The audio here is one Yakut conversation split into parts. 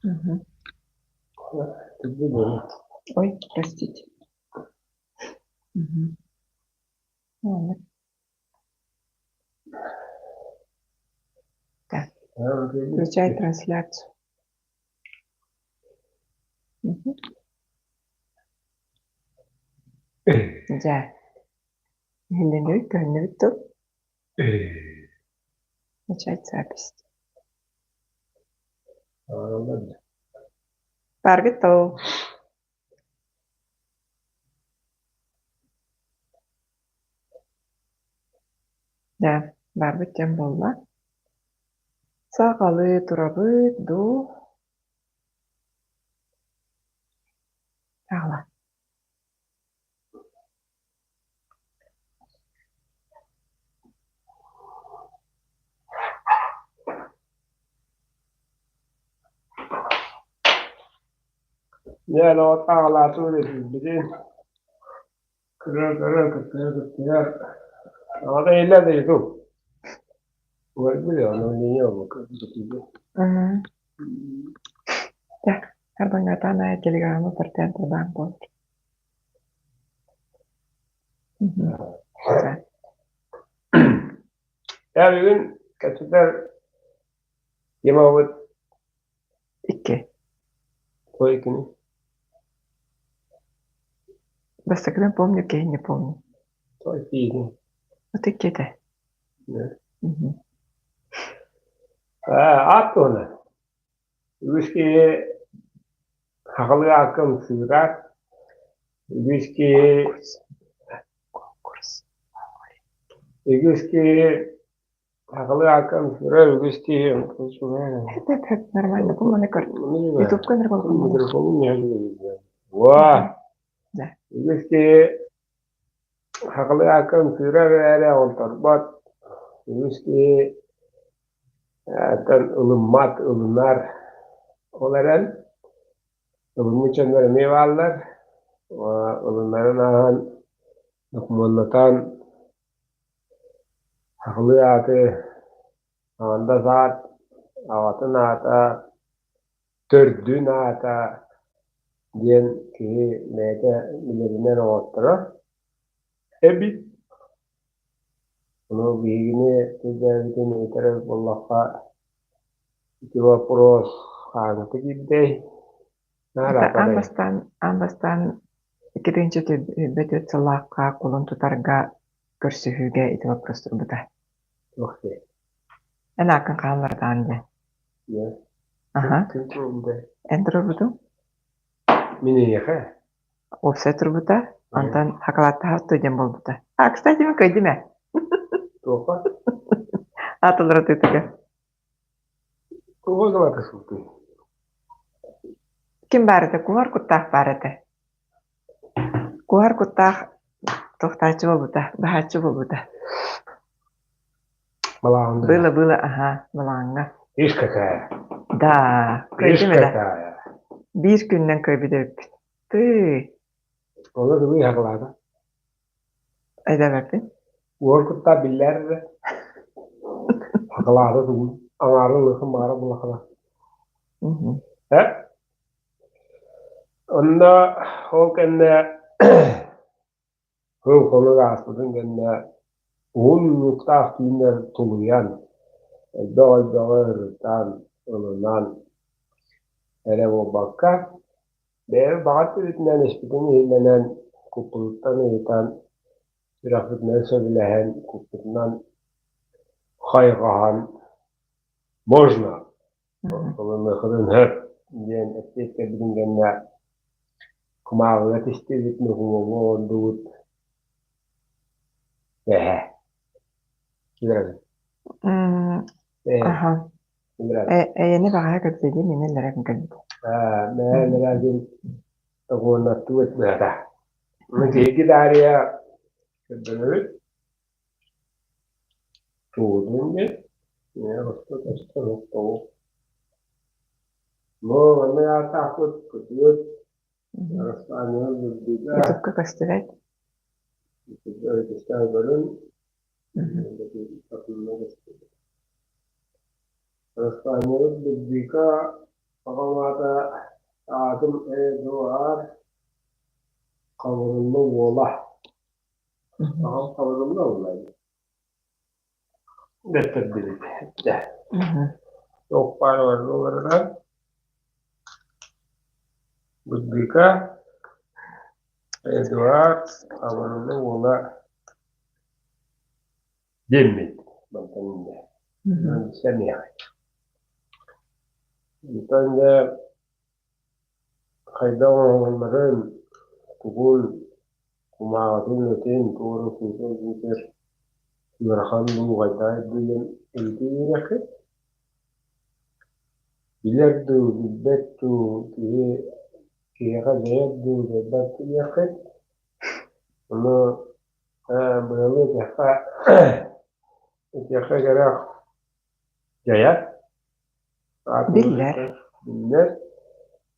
Мгм. Ой, простите. Мгм. Ладно. Так, включай трансляцию. Мгм. Дьэ, иһиллэнэбит, көһүннэбит тыл. Начать запись. Бааргыт тыл. Дьэ, баарбыт диэн буолла. Саҕалыы турабыт дуу? Саҕала. Дьэ, аҕалаатыбыт этилбитин, кырыа-кырыа кыттыһа-кыттыһа аҕата иһиллэр да ютуб. Мм. Так, арбаҥҥатаан аайы телеграммы партиан турбаан буолар. Мгм. Ээ, бүгүн кэпсэтэр темабыт Икки. Той кини. Бастакынан помню, киһи не помню. Той киһини. Вот икки этэ. Мгм. Аат туһунан. Үгүс киһи сахалыы аакка ымсыырар, үгүс киһи Конкурс. үгүс киһи сахалыы аакка ымсыырар, үгүс киһи Это нормально, бу маны көр. Ютубка Уа! Да. Үгүс киһи сахалыы аакка ымсыырар эрээри оҥорторбот, үгүс киһи Оттон ылыммат, ылынар. Ол эрэн ылыммыт дьоннор эмиэ бааллар. Ылынарын ааһан докумуоннатан сахалыы ааты аҥардас аат, аҕатын аата, төрдүн аата диэн киһи бэйэтэ билэринэн оҥотторор эбит. Ону биһигини сирдээбитин ыйытар буоллахха, ити боппуруос хаһааҥҥыта киирдэй? Наар Это аан атарай. бастаан, аан бастаан 2004 сыллаахха кулун тутарга көрсүһүүгэ ити вопрос турбута. Туох диэй? Эн ааккын хааллардаан диэн. Ийэ, Аха. ким турбутай? Эн турбутуҥ? Мин эйиэхэ? Уопсай турбута, онтон хакалааттаһар диэн буолбута. А, кстати, мин кыайдым ээ. Туохха? Аатылара тыытыга. Туох хакалааттаспыппый? Ким баар этэ? Куһар куттаах баар этэ. Куһар куттаах туохтааччы буолбута, баһааччы буолбута. Балаҕан Было, было, ага, балаҕаҥҥа. Ишь какая! Да, Ишь кыайдым ээ. какая! Биир күнүнэн кыайбыт эбиппит. Тыы, Ону тугу хакалаата? өйдөөбөппүн. Уор куттаах биллээр эрэ. Хакалаата тугун? Аҥаарын ылыахын баҕара булахала. Мгм. Э? Онно ол кэннэ сыл-хонук ааспытын кэннэ уһун унньуктаах түүннэр тулуйан, элбэх-элбэҕи ырытан, ылынан эрэ буолбакка, бэйэбит баҕа өттүбүтүнэн испитин иһиллэнэн, куппутуттан ыйытан, сүрэхпитинэн сөбүлэһэн, куппутунан хайҕаһан можно ылыныаххытын сөп диэн эппиэт кэлбитин кэннэ кумааҕыга тистибит, нукулуоҥҥа олордубут эһэ киирэн М, Аха. киирэн Э, эйэни баҕаһа кэпсиигин иннин кэлбит. мээ уоннаттыбыт быһата. Биһиги Дарья көрдөрөбүт тугутун диэн Ну, маннык ааттаахпыт күтүөт, Араспаанньанан бурдуга, Ютубка көстүбэт. Ютубка көрүн, Араспаанньабыт Бырдыыка аҕам аата аатым Эдуард Хабырылла уола. Аҕам Хабырылла уола дэттэрдибит этэ. Туох баар барыларынан Бырдыыка Эдуард Хабырылла уола диэммит мантан инньэ сэмиэҕэй. Онтон дьэ хайдах оҥоһулларын, тугун, кумааҕытын үлэтин, туору күүтэр ыарахан дуу, хайдах дуу диэн ыйытыы биэриэххит. Билэр дуу, билбэт дуу, киһи киһиэхэ дьайар дуу, дьайбат дуу диэххит. Ону быһалыы этиэххэ, этиэххэ кэрэх дьайар. Биллэр. Биллэр.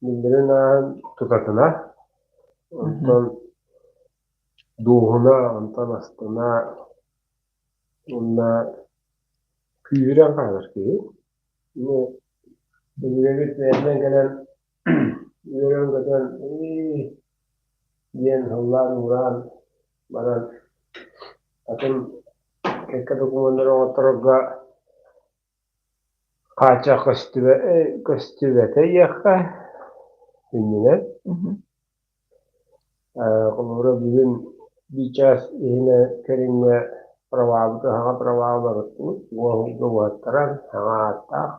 Биллэрин ааһан тутатына. Онтон дуоһуна, онтон астына уонна күүһүрэн хаалар киһи. Ну, өбүгэбит бэйэтинэн кэлэн үөрэн-көтөн ии диэн һыллаан-уураан баран атын кэккэ докумуоннары оҥотторорго хааччах көстүбэтэ диэххэ иннинэн. Холобура бүгүн биир чаас иһинэ кэриҥҥэ правабыт аһаҕа праваларыттыбыт уоһуга уһаттаран саҥа ааттаах.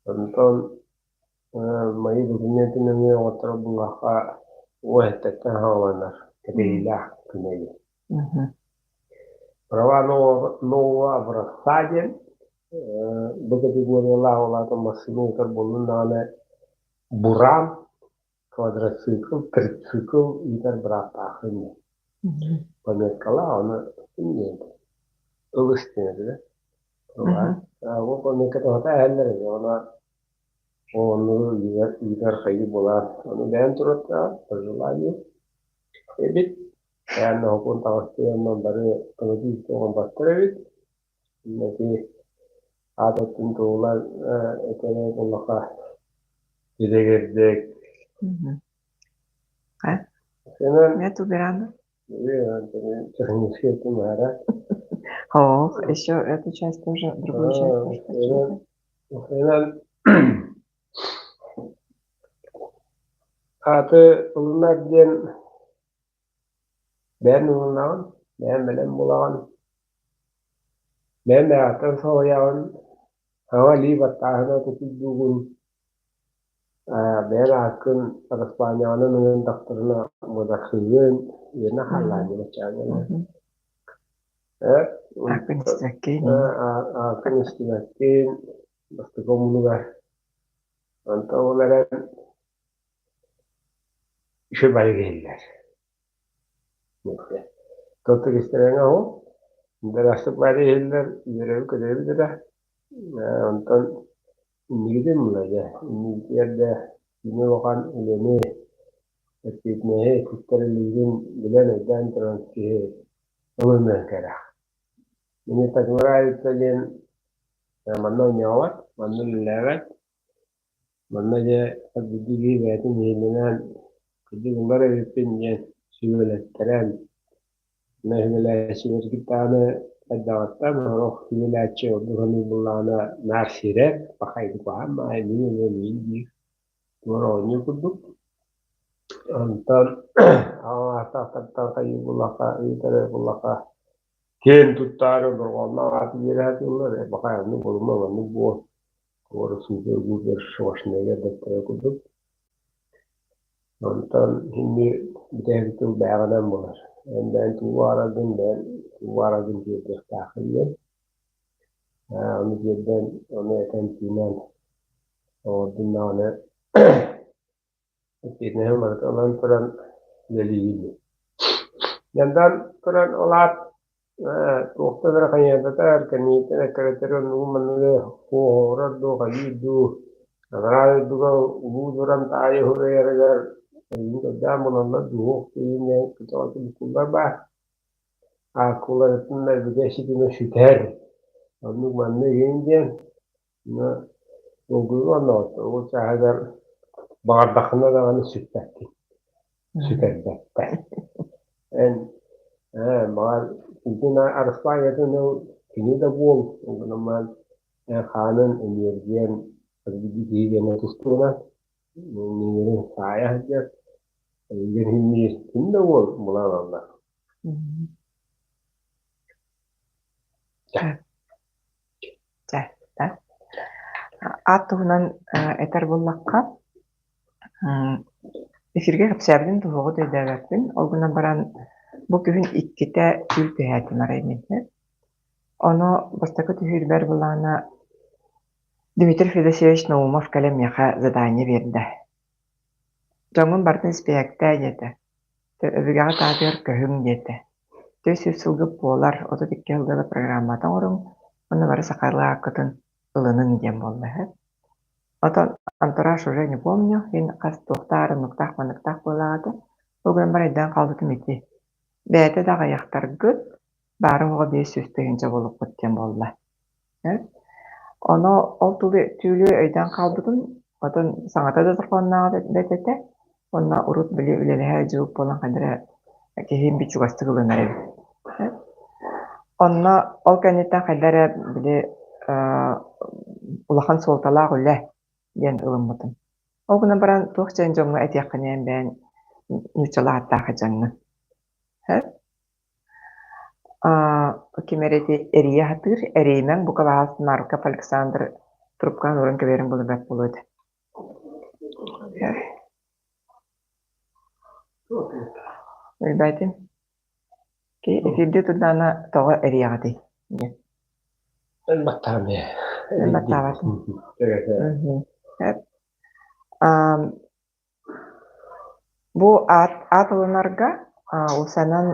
Онтон Мои документы нөҥүө оҥотторор буоллахха уоһэттэртэн саҕаланар кэтэһиилээх күнэ диэн. Права нового образца диэн бу категориялаах ол аата массыына ыытар буоллун даҕаны буран, квадроцикл, трицикл ыытар бырааптааххын диэн. Пометкалаах ону диэн ылыс диэн этэ. Ол пометка тоһута эһэллэр эбит ону Оннугу ыытар хайыы буолаат, ону бэйэм туруортаҕа, по желанию эбит. Бэйэм ноһукун таҕыстыам бары көмөтүү оҥорботтор эбит. Ити аат өттүн туһулаан этэрэ буоллахха дьиэгэрдик. Нет, убирана. Технически этим Ох, еще эту часть тоже, другую часть тоже хочу. Ааты ылынар диэн бэйэн ылынаҕын, бэйэн бэлэм буолаҕын, бэйэн бэйэҕиттэн салайаҕын, саҥа илии баттааһына кутуйдуугун, бэйэн ааккын араспаанньаҕынан ылыннахтарына муодархыыгын, үөнэ хааллаан баччааҥҥа Ааккын истибэккин. Ааккын истибэккин, бастакы омунугар. Онтон ол эрэн үчүгэй иһиллэр. Тотук истэрэҥэ ол бэрээсик бары иһиллэр, үөрэбит-көтөбүт эрэ. Онтон иннигитин муна дьэ, иннигитигэр да кини улахан үлэни, эппиэтинэһи туттарыллыытын билэн өйдөөн туран киһи ылыныан кэрэх. Мне так нравится диэн манна оонньообот, манна үлэлээбэт. Манна дьэ хас биирдии киһи бэйэтин иһинэн кырдьык ылар эбиппин диэн сүбэлэттэрэн, онно сүбэлээччилэргит даҕаны хайдаҕыттан сорох сүбэлээччи ордук саныыр буоллаҕына наар сирэр, пахай куһаҕан баҕайы мин ылыам миин диир, туора оонньуу курдук. Онтон аҕам ааттаахтартан хайыы буллахха, ыйытар эрэ буоллахха киэн туттаары дорҕоонноох ааты биэрэ сатыыллар, ээ бахай оннук буолума, маннык буол Туора супер-гупер шашныга дэттэрэ курдук. Онтон һинни бүтэһик тыл бэйэҕинэн буолар. Эн бэйэн тугу баҕараргын бэйэн тугу баҕараргын тиэрдиэхтээххин диэн. Ону тиэрдэн, ону этэн-тыынан оҥордун даҕаны эппиэтинэһин барыта ылан туран үлэлиигин дии. Яндан туран ол аат туохтан эрэ хайыататар, кэнниттэн эккирэтэр оннугу манныгы куоһурар дуу, хайыыр дуу, анараа дойдуга улуу дуран таайы уһуруйарыгар эйигин көрдөөн булаллар дуу, суох дуу диэн көтөҕө буккуллар баар. Ааккуларыттан өбүгэ ситимэ сүтэр, оннук маннык иһин диэн. Долгуйуу оннооҕор ол чааһыгар баҕардаххына даҕаны сүппэккин, сүтэрбэттэр. Эн ээ баҕар итин арыспаанньатын ыл кини да буол, ол гынан баран эн хаанын энергиян киһигэнэ тустууна миигин саайа сылдьар, эйигин иһинниир ким да буол булан ылла. Чэ, да. Аат туһунан этэр буоллахха, эфиргэ кэпсээбитин туһуоҕу да өйдөөбөппүн. Ол гынан баран бу күһүн иккитэ түүл түһээтим арай мин. Ону бастакы түһүүрбэр былаана Дмитрий Федосеевич Наумов кэлэн миэхэ задание биэрдэ. Дьоҥҥун барытын испиэһэктээ диэтэ. Өбүгэҕит аатыгар көһүҥ диэтэ. 400 сылгы буолар, 32 сылга программата оҥоруҥ уонна бары сахалыы ааккытын ылыныҥ диэн буолла үһү. Оттон антураж уже не помню, мин хас туохтаар оннуктаах-манныктаах буоллаҕа этэ. Ол гынан баран өйдөөн хаалбытым ити. Бэйэтэ да аҕыйахтаргыт, баара оҕо 500 тыһыынча буолуккут диэн буолла. Ону ол түүлү өйдөөн хаалбытым, оттон саҥата да дорҕооннооҕо бэрт этэ уонна урут били үлэлэһэ дьылык буолан хайдах эрэ киһим бит чугастык ылынар эбит. Онно ол кэнниттэн хайдах эрэ били улахан суолталаах үлэ диэн ылыммытым. Ол гынан баран туох диэн дьоҥҥо этиэххиний бэйэҥ нууччалыы ааттаах дьоҥҥун. Ким эрэ ити эрийэ сатыыр, эрийимэҥ бука баҕас Марков Александр трубканы ууран кэбиһэрин булбат буолуо этэ. Билбэтим. Эфирдии турдаҕына тоҕо эрийэҕитий диэн. Эн баттаам ээ. Эн баттаабатым. Бу аат аат ылынарга уусанан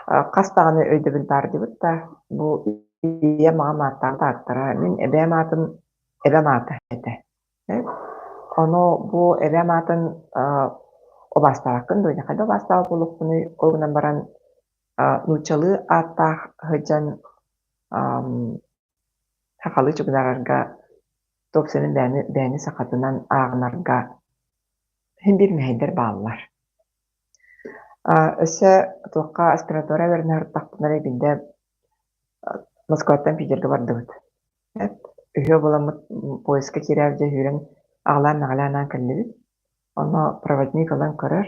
хас даҕаны өйдөбүл баар диэбит да, бу ийэм аҕам ааттаабыт ааттара. Мин эбээм аатын эбэм аата этэ. Ону бу эбээм аатын убаастаабаккын дуо, хайдах убаастаабат буолуохпунуй, ол гынан баран нууччалыы ааттаах сылдьан сахалыы чугдаарарга туох бэйэни бэйэни сахатынан ааҕынарга син биир мэһэйдэр бааллар. Өссө туохха аспиратура үөрэнэ сырыттахпына эрэ биирдэ Москваттан Питергэ бардыбыт. Үһүө буоламмыт поездка киирээт дьэ сүүрэн аҕалаан-наҕалаан аан кэллибит. Онно проводник ылан көрөр,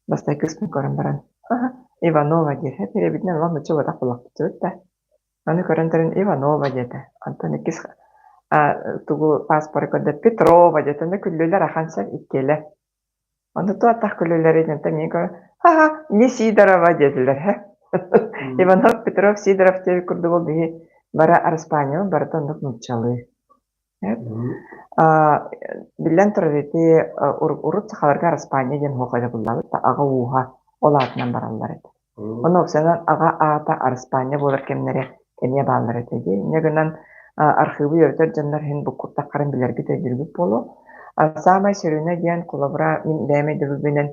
бастакы кыыспын көрөн баран Иванова диир. Эбитинэн улам нучча буотах буоллахпыт да. Аны көрөн туран Иванова диэтэ. Онтон иккис тугу паспоры көрдө Петрова диэтэ. Онно күллүлэр ахан сөп иккиэлэр. Ону туох күлүлэрин онтон мин көрөн ха-ха не Сидорова диэтилэр һэ. Иванов, Петров, Сидоров диэбит курдук ол биһи бары араспаанньабыт барыта оннук нууччалыы. Биллэн турар ити урут сахаларга араспаанньа диэн суох этэ буллабыт да аҕа ууһа ол аатынан бараллар этэ. Ону уопсайынан аҕа аата араспаанньа буолар кэмнэрэ эмиэ бааллар этэ дии. Инньэ гынан архыыбы үөрэтэр дьоннор иһин буккуттаххарын билэргит өйдүүргүт буолуо. Саамай сүрүнэ диэн холобура мин бэйэм өйдөбүлбүнэн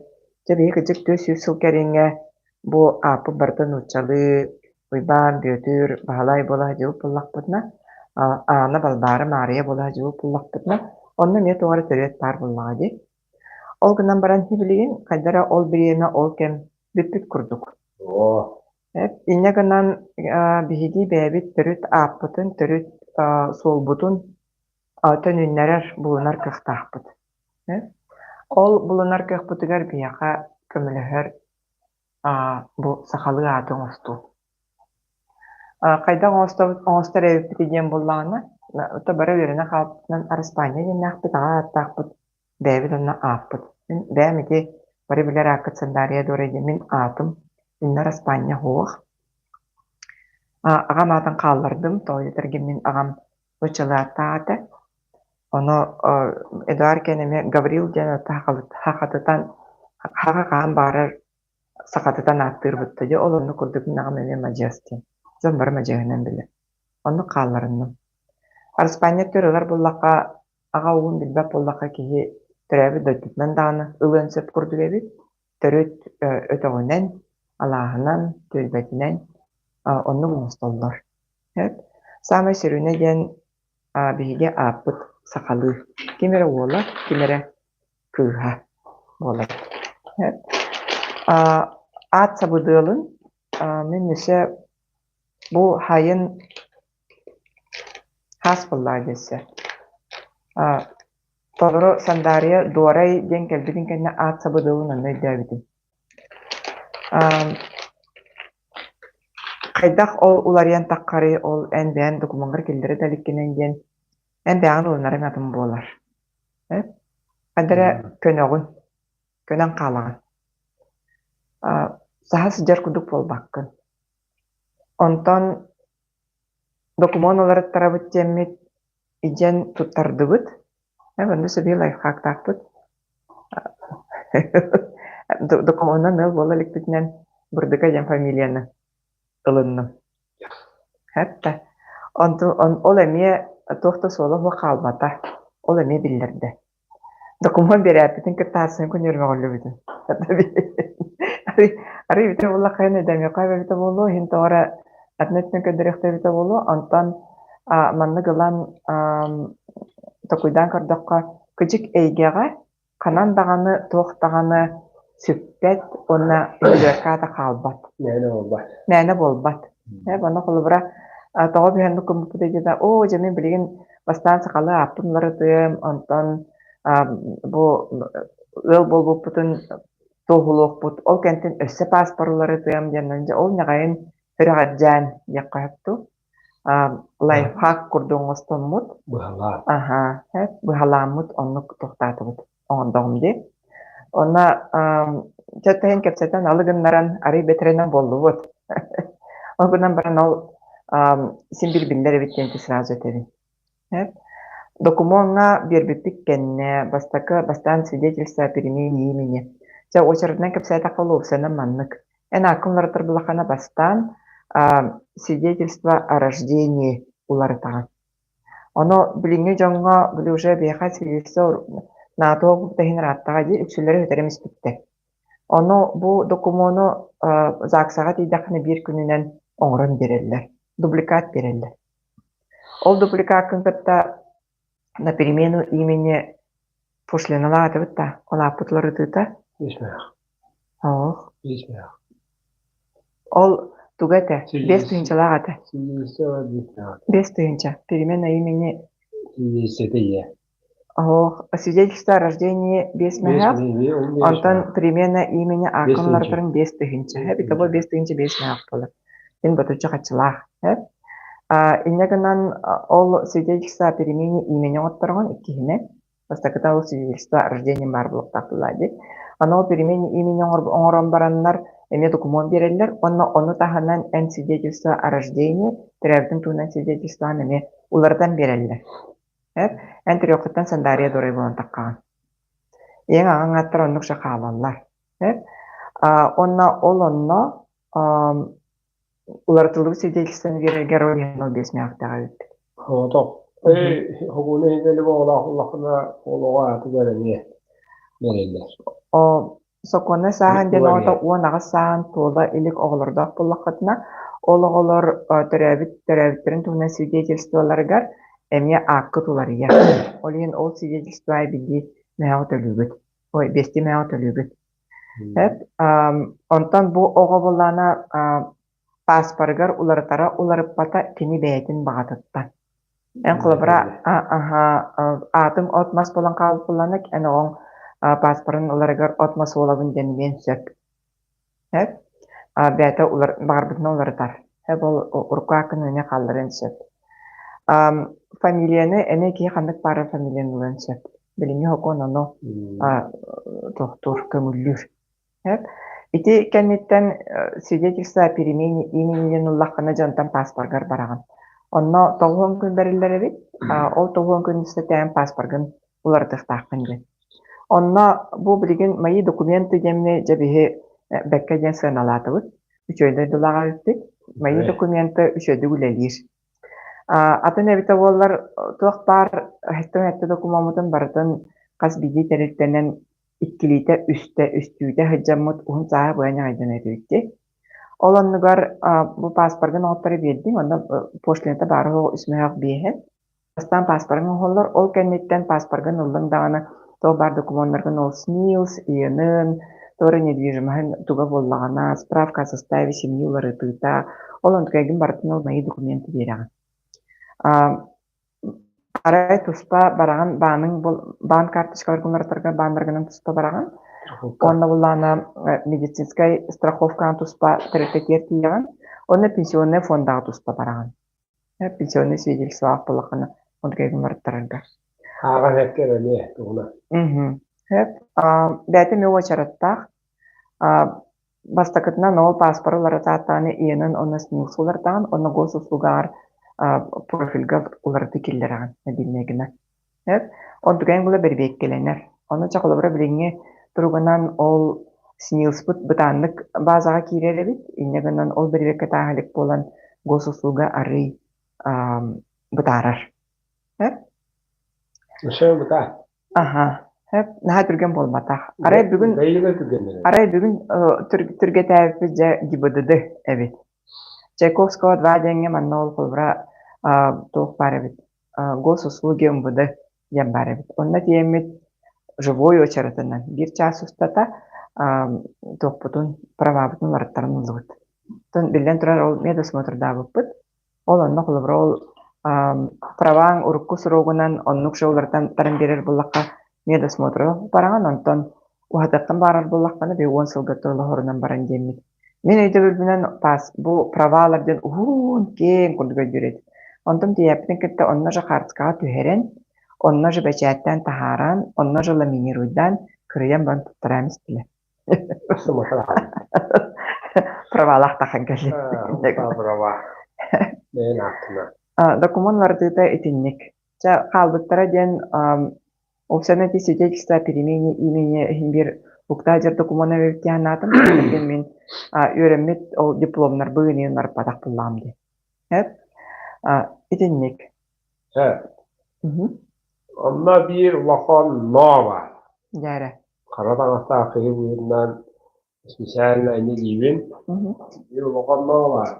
дьэ биһиги кырдьык 400 сыл кэриҥэ бу ааппыт барыта нууччалыы Уйбаан, Бүөтүр, Баһылай буола сылдьыбыт буоллахпытына, Аана, Балбаара, Маарыйа буола сылдьыбыт буоллахпытына, онно эмиэ туох эрэ төрүөт баар буоллаҕа дии. Ол гынан баран сибилигин хайдах эрэ ол бириэмэ, ол кэм бүппүт курдук. Инньэ гынан биһиги бэйэбит төрүт ааппытын, төрүт суолбутун төнүннэрэр, булунар кыахтаахпыт. Ол булунар кыахпытыгар биһиэхэ көмөлөһөр бу сахалыы ааты оҥостуу. Хайдах оҥостобут оҥостор эбиппитий диэн буоллаҕына, то бары үөрэнэ хаалбытынан Араспаанньа диэннээхпит, аҕа ааттаахпыт, бэйэбит онно ааппыт. Мин бэйэм ити бары билэр ааккыт Сандаарыйа Дуорай диэн мин аатым, иннэ Араспаанньа суох. Аҕам аатын хааллардым, тоҕо диэтэргин мин аҕам нууччалааттаах этэ. Ону Эдуард кэлэн эмиэ Гаврил диэн сахатытан хаха хаһан баҕарар сахатытан ааттыырбыт дии, ол оннук курдук мин аҕам эмиэ мадьыас диэн. Дьон бары мадьыаһынан билэр. Оннук хаалларынным. Араспаанньа өттүгэр ылар буоллахха, аҕа ууһун билбэт буоллахха киһи төрөөбүт дойдутунан даҕаны ылыан сөп курдук эбит. Төрүт өтөҕүнэн, алааһынан, түөлбэтинэн оннук оҥостоллор. Саамай сүрүнэ диэн. Биһиги ааппыт сахалыы. Ким эрэ уола, ким эрэ кыыһа буолар. Аат сабыдыалын мин өссө бу хайын хаас буоллаҕа диэсэ. Толору Сандаарыйа Дуорай диэн кэлбитин кэннэ аат сабыдыалын онно өйдөөбүтүм. Хайдах ол уларыйан таххарый, ол эн бэйэн докумуоҥҥар киллэрэ да иликкинэн диэн эн бэйэҕин ылынарыҥ атын буолар. Хайда эрэ көнөҕүн, көнөн хаалаҕын. Саһа сылдьар курдук буолбаккын. Онтон докумуон уларыттарабыт диэммит илдьэн туттардыбыт. Онно сөбү лайфхактаахпыт. Докумуонунан ыал буола иликпитинэн Бырдыка диэн фамилияны ылынным. Хатта. Онту ол эмиэ туох да суола суох хаалбата. Ол эмиэ биллэрдэ. Докумуон биэрээппитин кытта ассыын күн үөрмөҕүллүбүтүм. Арый бүтэ буолла хайан өйдөөмүөххэ эбэтэ буолуо, иһин тоҕо эрэ атын өттүн көрдөрүөхтэ эбитэ буолуо. Онтон маннык ылан токуйдаан көрдөххө, кыдьык эйгэҕэ ханан даҕаны туох даҕаны сүппэт уонна үөркаата хаалбат. Мээнэ буолбат. Мээнэ буолбат. Онно холобура тоҕо бүһэнник гыммыппыт диэтэ, оо дьэ мин билигин бастаан сахалыы ааппын уларытыам, онтон бу ыал буолбуппутун туоһулуохпут, ол кэнтэн өссө пааспар уларытыам диэн дьэ ол ньаҕайын сүрэҕэлдьээн диэххэ сөп дуу. Лайфхак курдук оҥостоммут. Быһалаан. Аһаа, быһалааммыт оннук тохтоотубут оҥордоҕум дии. Онно чэ тэһин кэпсэтэн алы гыннаран арый бэтэрэнэн буоллубут. Ол гынан баран ол син биир биллэр эбит диэн сразу этэбин. Докумуоҥҥа биэрбиппит кэннэ бастакы бастаан свидетельство о перемене имени. Чэ уочаратынан кэпсээтэххэ уопсайынан маннык. Эн ааккын уларытар булаххына бастаан свидетельство о рождении уларытаҕын. Ону билиҥҥи дьоҥҥо били уже биһиэхэ свидетельство НАТО иһин ырааттаҕа дии үксүлэрэ сүтэрэн испиттэр. Ону бу докумуону ЗАГСаҕа тиийдэххинэ биир күнүнэн оҥорон биэрэллэр, дубликат биэрэллэр. Ол дубликаккын кытта на перемену имени пошлиналаатыбыт да, ол ааппыт уларытыыта. Исмэх. Оох. Исмэх. Ол туга этэ? 5 тыһыынчалаах этэ. 5 тыһыынча. Перемена имени. Свидетельство ийэ. Оох. Свидетельство о рождении 5 мөһөөх. Онтон перемена имени ааккын уларытарын 5 тыһыынча. Итого 5 тыһыынча 5 мөһөөх буолар. Мин ботуччу хаччылаах. Инньэ гынан ол свидетельство о перемене имени оҥоттороҕун иккиһинэн. Бастакыта ол свидетельство о рождении баар буолуохтаах буоллаа дии. Аны ол перемене имени оҥорон бараннар эмиэ докумуон биэрэллэр уонна ону таһынан эн свидетельство о рождении төрөөбүтүн туһунан свидетельствоны эмиэ уларытан биэрэллэр. Эн төрүөххүттэн Сандаарыйа Дорой буолан таххаҕын. Ийэҥ аҕаҥ ааттара оннук же хаалаллар. Уонна ол онно уларытыллыбыт свидетельствоны биэрэргэр ол иһин ол 5 мөөхтөөх эбит. Соҕотох. Хогуна иһинэлик оҕолоох улахана ол оҕо аатыгар эмиэ бэриллэр. Сокуоннай сааһын диэн оҕото 18 сааһын туола илик оҕолордоох буоллаххытына, ол оҕолор төрөөбүт төрөөбүттэрин туһунан свидетельстволарыгар эмиэ ааккыт уларыйар. Ол иһин ол свидетельство эбии мөһөҕө төлүүгүт. Ой, биэстии мөһөҕө төлүүгүт. Онтон бу оҕо буоллаҕына пааспарыгар уларытара уларыппата кини бэйэтин баҕатыттан. Эн холобура аатыҥ от-мас буолан хаалбыт буоллаҕына, эн оҕоҥ пааспарын ыларыгар от-мас уолабын диэн сөп. Сөп. Бэйэтэ баҕарбытынан уларытар. Сөп ол урукку ааккын эмиэ хаалларыан сөп. Фамилияны эмиэ киһи ханнык баарар фамилияны ылыан сөп. Билиҥҥи сокуон ону тохтуур, көҥүллүүр. Сөп. Ити кэнниттэн свидетельство о перемене имени диэн ыллаххына дьэ онтон пааспаргар бараҕын. Онно 90 күн бэриллэр эбит. Ол 90 күн устата пааспаргын уларытыахтааххын диэн. Онно бу билигин мои документы диэмни дьэ биһи бэккэ диэн сыаналаатыбыт. Үчүгэй дойдулаах эбиппит. Мои документы үчүгэйдик үлэлиир. Атын эбитэ буоллар туох баар эттэ докумуоммутун барытын хас биирдии тэрилтэнэн иккилиитэ, үстэ, үстүүтэ сылдьаммыт уһун сааһы быһа ньаҕайдан этибит дии. Ол оннугар бу пааспаргын оҥотторо биэрдиҥ, онно пошлината баара суоҕа 3 мөһөөх биэһэ. Бастаан пааспарыҥ оҥоһуллар, ол кэнниттэн пааспаргын ыллыҥ даҕаны, туох баар докумуоннаргын ол СНИЛС, ИНН, туора недвижимоһын туга буоллаҕына, справка о составе семьи уларытыыта, ол онтукайгын барытын ол мои документы биэрэҕин. Арай туспа бараҕын бааныҥ баан карточкаларгын уларытарга бааннаргынан туспа бараҕын. Уонна буллаана медицинскай страховкаҕын туспа тэрилтэтигэр тиийэҕин. Уонна пенсионнай фондаҕа туспа бараҕын. Пенсионнай свидетельстволаах буоллаххына онтукайгын уларыттарарга. Ааҕан эпкэр эмиэ тугуна. Сөп. Бэйэтэ эмиэ уочараттаах. Бастакытынан ол пааспары уларытааттаҕына иэнин уонна СНИЛС уларытаҕын уонна госуслугаҕар профильга уларытыы киллэрэҕин мобильнай гына. Сөп. Онтукайыҥ була бэрэбиэркэлэнэр. Ону чэ холобура билиҥҥи туругунан ол СНИЛСпыт бытааннык баазаҕа киирэр эбит. Инньэ гынан ол бэрэбиэркэ тааһа илик буолан госуслуга арыый бытаарар. Сөп. Өссө бытаа. Аха, сөп. Наһаа түргэн буолбатах. Арай бүгүн Дайыла түргэннэрэ. арай бүгүн түргэтээбиппит дьэ ГИБДД эбит. Чайковского 2 диэҥҥэ манна ол холобура туох баар эбит госуслуги МВД диэн баар эбит. Онно тиийэммит живой уочаратынан биир чаас устата туохпутун правабытын уларыттаран ыллыбыт. Оттон биллэн турар ол медосмотрдаабыппыт. Ол онно холобура ол праваҥ урукку срогунан оннук же уларытан таран биэрэр буоллахха медосмотры бараҕын, онтон уһатыаххын баҕарар буоллаххына би 10 сылга толоһорунан баран диэммит. Мин өйдөбүлбүнэн паас бу правалар диэн уһун киэҥ курдук өйдүүр этим. Онтон тиийээппитин кытта онно же хаартыскаҕа түһэрэн, онно же бэчээттээн таһааран, онно же ламинируйдаан кырыйан баран туттараан истилэр. Правалаах тахан кэллим. Права. Бэйэн ааттына. Докумуон уларытыыта итинник. Чэ, хаалбыттара диэн уопсайынан ити свидетельство о перемене имени иһин биир уктаадьыр докумуона эбит диэн анаатым. Диэн мин үөрэммит ол дипломнарбын иһин барбатах буллаҕым дии. Итинник. Чэ. Онно биир улахан ноо баар. Дьээрэ. Хара таҥастаах киһи быһыытынан специально инньэ диибин. Биир улахан баар.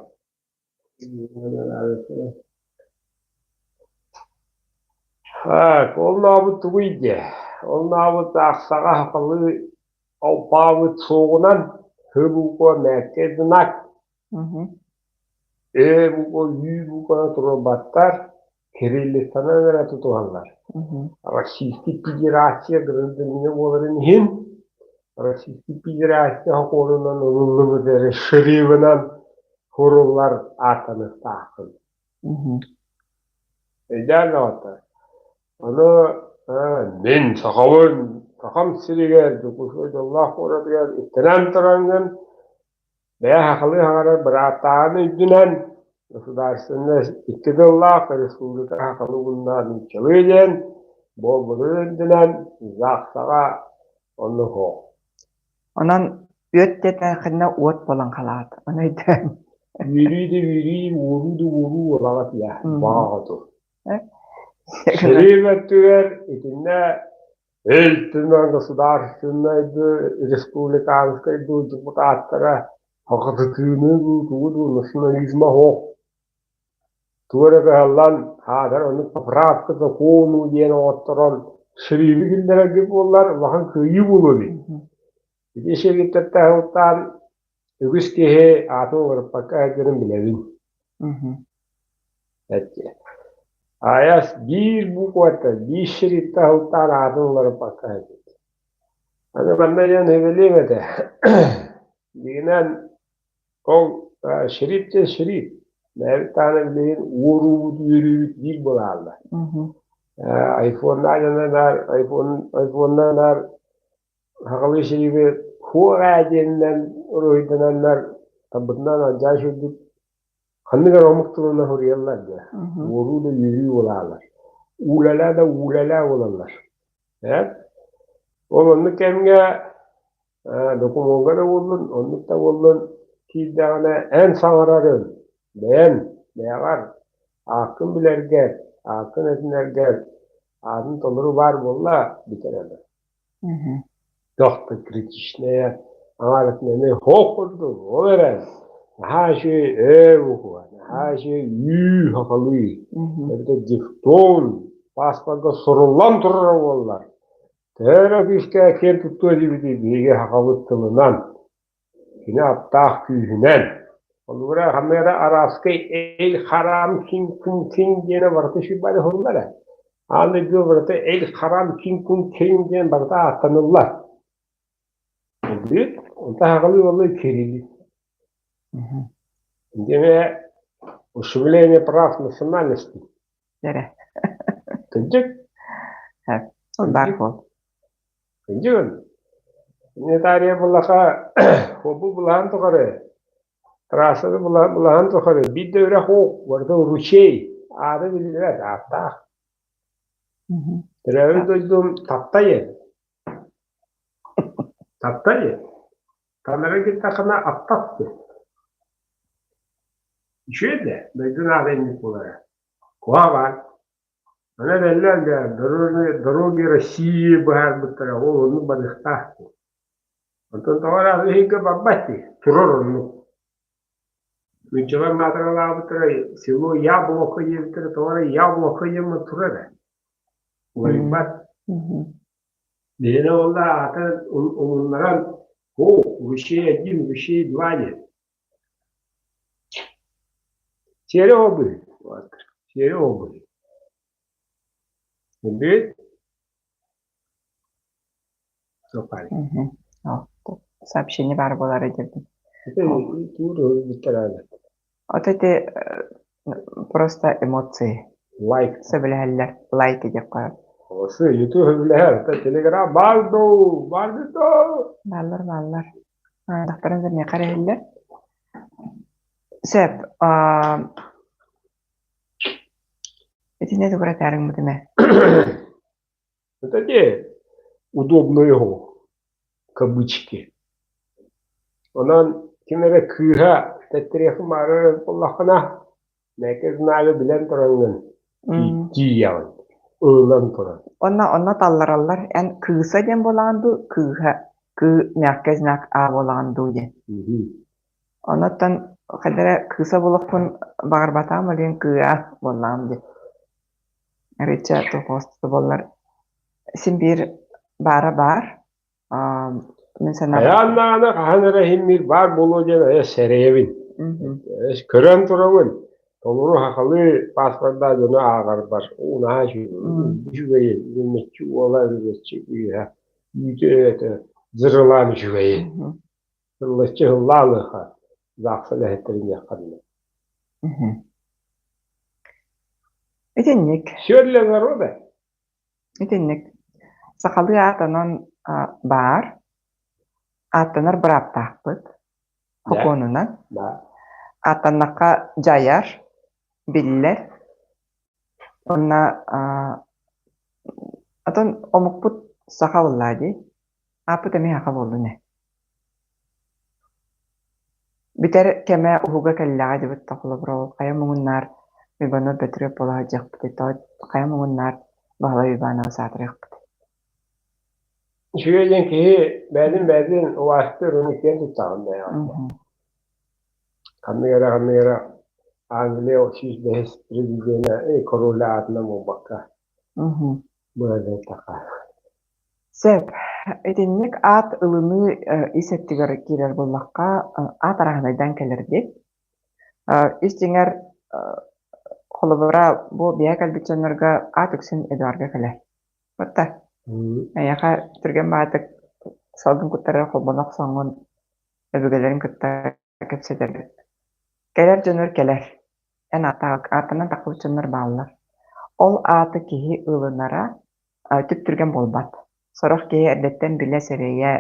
Так, ол наабыт тугуй диэ? Ол наабыт аахсаҕа сахалыы алпаабыт суоҕунан һы буква мээккэ знак Э буква, Ю букваны туруорбаттар, кириллицанан эрэ тутуһаллар. Российскай Федерация гражданина буоларын иһин Российскай Федерация сокуонунан ылыллыбыт эрэ шрифынан суруллар ааттаныахтааххын. Өйдөөн даҕаттар. Аны мин сахабын, Сахам сиригэр, Дьокуускай дьоллоох куоратыгар иттэнэн тураҥҥын Бэйэ сахалыы саҥарар бырааптааҕын үрдүнэн государственнай икки тыллаах республика сахалыы уонна нууччалыы диэн буолбутун үрдүнэн ЗАГСаҕа оннук суох. Онон үөт диэтэххинэ уот буолан халаат. Ону өйдөөн. Үөрүү да үөрүү, уоруу да уоруу буолаҕа тиийэ баҕа хоту. Сэрии өттүгэр итиннэ Ил Түмэн государственнай дуу, республиканскай дуу депутаттара хахытытыыны дуу, тугу дуу национализма суох. Тугу эрэ кыһаллан, аатар оннук поправка закону диэн оҥотторон сирииби киллэрэргэ буоллар улахан кыайыы буолуо эбит. Ити сирииттэн сылтаан Үгүс киһи аатын уларыппакка сылдьарын билэбин. Айас биир буквата биир сириттэн сылтаан аатын уларыппакка сылдьыбыт. Аны манна диэн сөбүлүөм этэ. Дьиҥинэн ол шрип диэн шрип. Бэйэбит даҕаны билигин уоруубут үөрүүбүт биир буолааллар. Айфоннаан айфон айфоннанаар Сахалыы сириги хуо ээ диэнинэн уруһуйдананнар талбытынан алдьаа сүүрбүт ханнык эрэ омук тылынан суруйаллар дии. Уоруу да үөрүү буолаалар. Уулэлээ да уулэлээ буолаллар. Ээ? Ол оннук кэмҥэ докумуоҥҥа да буоллун, оннук да буоллун киирдэҕинэ эн саҥарарын бэйэҥ бэйэҕэр ааккын билэргэр, ааккын этинэргэр аатын толору баар буолла бүтэр эрэ. Туох да критичнэйэ аҥаарытын эмиэ суох курдук, ол эрэн наһаа үчүгэй ээ буква. Наһаа үчүгэй үү сахалыы эбэтэр дифтон пааспарга суруллан турара буоллар төһө эрэ күүскэ киэн туттуо этибитий биһиги сахабыт тылынан кини аптаах күүһүнэн холобура ханна эрэ арабскай эль харам кин кун кин диэнэ барыта үчүгэй уһуллар ээ аан дойдуга барыта эль харам кин кун кин диэн барыта ааттаныллар Бүт, онто сахалыы буолла кирилл Дьиҥэ ущемление прав национальности. Эрэ. Кырдьык. Ол баар буол. Кырдьыгын. Гуманитария буллаха хобу булаһан тухары, трассаны булаһан тухары биир да үрэх уох, барыта ручей, аата биллибэт, ааттаах. Төрөөбүт дойдум Таптайы. Таптайы. Танара гыттахына аттах диэн. Үчүгэй да, дойду наада инник буолара. Куһаҕан. Аны этэллэр да, дороги России быһаарбыттара, ол оннук барыахтаах дии. Онтон тоҕо эрэ иһигэ барбат дии, турар оннук. Нууччалар маатыралаабыттара село Яблоко диэбиттэрэ, тоҕо эрэ Яблоко диэн турар ээ. Уларыйбат. Биһиги уолла аата умуннаран «О, ручей один, ручей два» диэн. Сиэри оҕобуй, сиэри оҕобуй. Бүт. Сообщение баар буолара диэбитим. Тур Вот эти просто эмоции. Лайк. Сөбүлэһэллэр. Лайк диэххэ. Осы YouTube сөбүлэһэр. Телеграм баар дуу, баар дуу. Бааллар, бааллар. Дохторун да миэхэ эрэ Сөп. Итиннэ тугу этээриҥ бутуме? Это те удобно его, кавычки. Онон ким эрэ кыыһа тэттэриэхин баарар буоллаххына, мэкэ знали билэн тураҥҥын тиийэҕин, ылан туран. Онно онно таллараллар эн кыыса диэн буолаҕын дуу, кыыһа кыы мягкий знак а буолаҕын дуу диэн. Оннуттан хайда эрэ кыыса буолуохпун баҕарбатаҕым олиин кыыа буоллаҕым дии. Арыычча туох буоллар син биир баара баар. Мин санаабар Хайаан даҕаны хаһан эрэ иһиммир баар буолуо диэн айа сэрэйэбин. Көрөн турабын. Толору сахалыы пааспардаах дьону ааҕарбар уу наһаа үчүгэйин, үрүмэччи уола үрүмэччи кыыһа үүтэ дьырылаан үчүгэйин. Ыллаччы ыллаалыаха, ЗАГСа үлэһиттэрин диэххэ дылы. Итинник. Все для народа. Итинник. Сахалыы аат онон баар. Ааттанар бырааптаахпыт. Сокуонунан. Да. Ааттаннахха дьайар, биллэр. Уонна атын омукпут саха буоллаа дии. Ааппыт эмиэ саха буоллун ээ. Бүтэр кэмэ уһуга кэллэҕэ диэбит да холобура ол хайа муҥуннаар Иванов Бөтүрүөп буола сылдьыахпытый, тоҕо хайа муҥуннаар Баһылай Уйбаанабы саатырыахпытый. Үчүгэй диэн киһи бэйэтин бэйэтин убаастыыр уонна киэн туттаҕын бэйэҕин. Ханнык эрэ ханнык эрэ Англия 105 президенэ короля аатынан буолбакка быһаарыахха. Сөп. Итинник аат ылыныы ис өттүгэр киирэр буоллахха, аат арааһынайдаан кэлэр дии. Ис дьиҥэр, холобура, бу биһиэхэ кэлбит дьоннорго аат үксүн Эдуарга кэлэр. Батта, эйиэхэ түргэн баҕайытык салгын куттара холбоно охсоҥҥун өбүгэлэрин кытта кэпсэтэрбит. Кэлэр дьонугар кэлэр. Эн ааттанан тахсыбыт дьоннор бааллар. Ол ааты киһи ылынара түп-түргэн буолбат. Сорох киһи эрдэттэн билэ-сэрэйэ,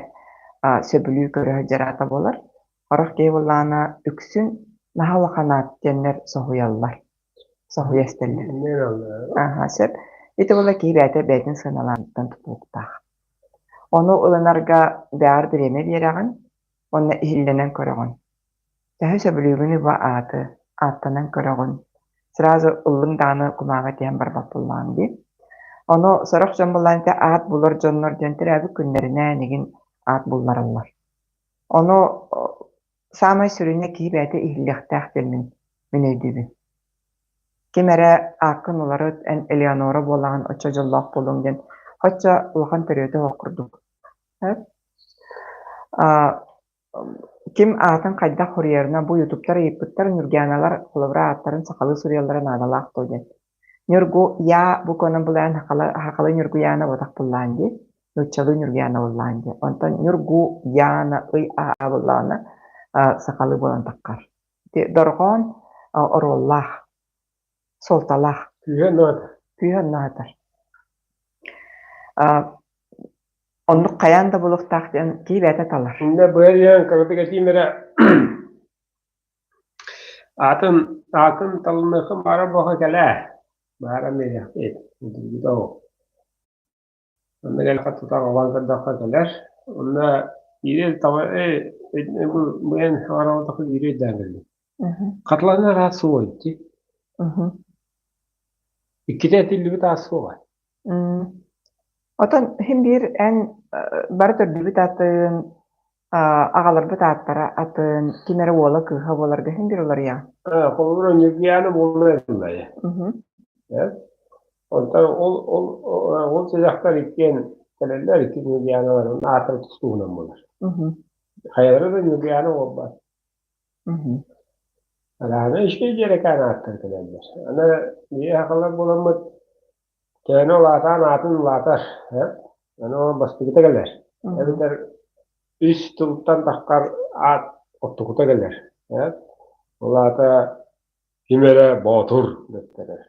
сөбүлүү көрө сылдьар аата буолар. Сорох киһи буоллаҕына үксүн наһаа улахан аат диэннэр соһуйаллар, соһуйа истэллэр. Аһа, сөп. Ити буолла киһи бэйэтэ бэйэтин сыаналааныттан тутулуктаах. Ону ылынарга бэҕэр бириэмэ биэрэҕин уонна иһиллэнэн көрөҕүн. Төһө сөбүлүүгүнүй бу ааты, ааттанан көрөҕүн, сразу ыллыҥ даҕаны кумааҕы тиһэн барбат буоллаҕыҥ дии. Ону сорох дьон буоллаҕына ити аат булар дьоннор диэн төрөөбүт күннэринээн игин аат буллараллар. Ону саамай сүрүнэ киһи бэйэтэ иһиллиэхтээх диэммин. Мин өйдүүбүн. Ким эрэ ааккын уларыт, эн Элеонора буолаҕын, оччо дьоллоох буолуоҥ диэн оччо улахан төрүөтэ суох курдук. Ким аатын хайдах суруйарынан бу ютубтар ыйыппыттар Ньургуйааналар холобура ааттарын сахалыы суруйаллара наадалаах дуо диэн. Ньургу Я букванан булаан сахалыы Ньургуйаана буотах буллаан дии, нууччалыы Ньургуйаана буллаан дии. Онтон Ньургу Яна ый аа буллаҕына сахалыы буолан таххар. Ити дорҕоон оруоллаах, суолталаах. Күүһэ онно Күүһэ онно сытар. Оннук хайаан да буолуохтаах диэн киһи бэйэтэ талар. Иннэ быар иһэн кыратык этиим эрэ аатын аатын талыныаххын баара буоха кэлээ. Баара миэхпит. Дуу. Онно кэлэххэ тутан оҕон көрдөххө кэлэр. Онно биири таба бу бу эн хараҕа биири өйдөөн кэллим. Хатыланар аат суоҕа ити. Иккитэ этиллибит аат суоҕа. Отон иһин биир эн бары төрдүбүт атын, аҕаларбыт ааттара атын, ким эрэ уола кыыһа буоларга иһин биир уларыйа. Холобура Ньургуйаана буолла этиллэр. Онтон ол ол ол сидьахтар иккиэн кэлэллэр, икки Ньургуйааналарын ааттара тус-туһунан буолар. Хайалара да Ньургуйаана буолбат. Араана үчүгэй дьиэрэкээн ааттар кэлэллэр. Аны биһиги сахалар буоламмыт төһөнү улаатаан аатын улаатар, аны ол бастакыта кэлэр. Эбэтэр үс тылтан таххар аат оттокута кэлэр. Ол аата ким эрэ боотур дэттэрэр.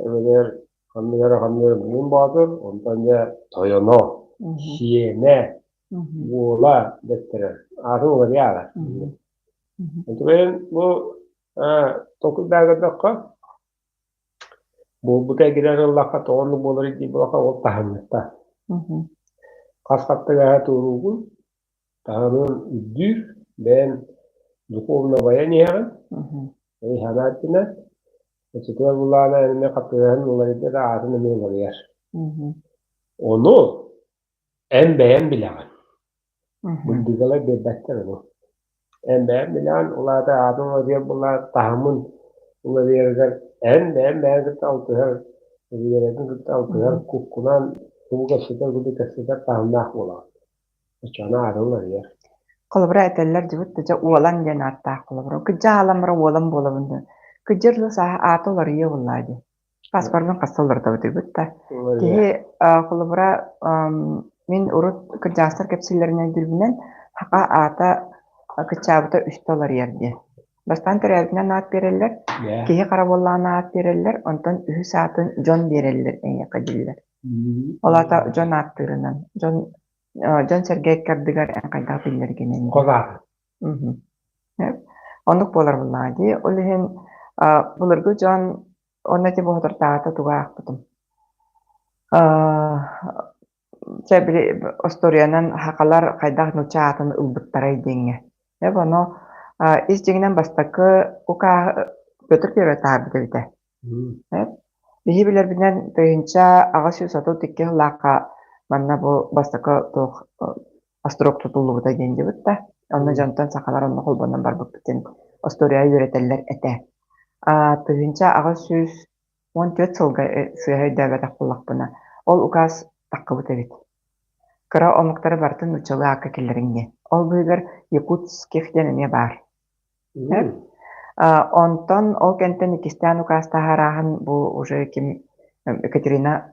Эбэтэр ханнык эрэ ханнык эрэ Муҥун Боотур, онтон дьэ тойоно, сиэнэ, уола дэттэрэр. Аатын уларыйа ааҕар. Онтукайын бу толкуйдаа көрдөххө, буолбута эгирэр ыллахха тоҕо оннук буоларый дии буоллахха ол таһыммыта. Хас хаттыгаһа туоруугун, таһымын үрдүүр, бэйэн духовно байан иһэҕин, өй-санаа өттүнэн, оччотугар булаана эмиэ хаттыгаһын уларыйда да аатын эмиэ уларыйар. Ону Эн бэйэҥ билэҕин, Бырдыгалар биэрбэттэр ону. Эн бэйэҥ билэҕин, ол аата аатын уларыйар буоллаҕына таһымын уларыйарыгар эн бэйэҥ бэйэҥ кытта алтыһар, өбүгэлэргин кытта алтыһар куккунан тугу кэпсэтэр курдук кэпсэтэр таһымнаах буолаҕын. Оччоҕуна аатын уларыйар. Холобура этэллэр дьыбыт дьэ уолан диэн ааттаах холобура. Кыдьа аламара уолан буолабын диэн. Кыдьыр да сааһа аата уларыйыа буоллаа дии. Паспорбун хаста уларытабытыйбыт да. Киһи холобура мин урут кырдьаҕастар кэпсииллэринэн өйдүүрбүнэн саха аата кыччаабыта үстэ уларыйар диэн. Бастаан төрөөбүтүнэн аат биэрэллэр, киһи хара буоллаҕына аат биэрэллэр, онтон үһүс аатын дьон биэрэллэр эйиэхэ дииллэр. Ол аата дьон ааттыырынан, дьон дьон-сэргэ икки ардыгар эн хайдах биллэргинэн. Хос ааты. Оннук буолар буоллаҕа дии. Ол иһин былыргы дьон Онно ити боотуртааҕыта тугу аахпытым Чэ, били остуоруйанан сахалар хайдах нуучча аатын ылбыттарай диэҥҥэ. Эп ону ис дьиҥинэн бастакы укааһы Петр Первый таһаарбыт эбитэ. Эп биһи билэрбинэн 1832 сыллаахха манна бу бастакы туох острог тутуллубута диэн дьыбыт да, онно дьонтон сахалар онно холбонон барбыппыт диэн остуоруйа үөрэтэллэр этэ. 1814 сылга сыыһа өйдөөбөтөх буоллахпына, ол укаас таххыбыт эбит. Кыра омуктары барытын нууччалыы аакка киллэриҥ диэн. Ол быыһыгар якутских диэн эмиэ баар. Онтон ол кэнтэн иккистээн укаас таһаарааһын бу уже ким Екатерина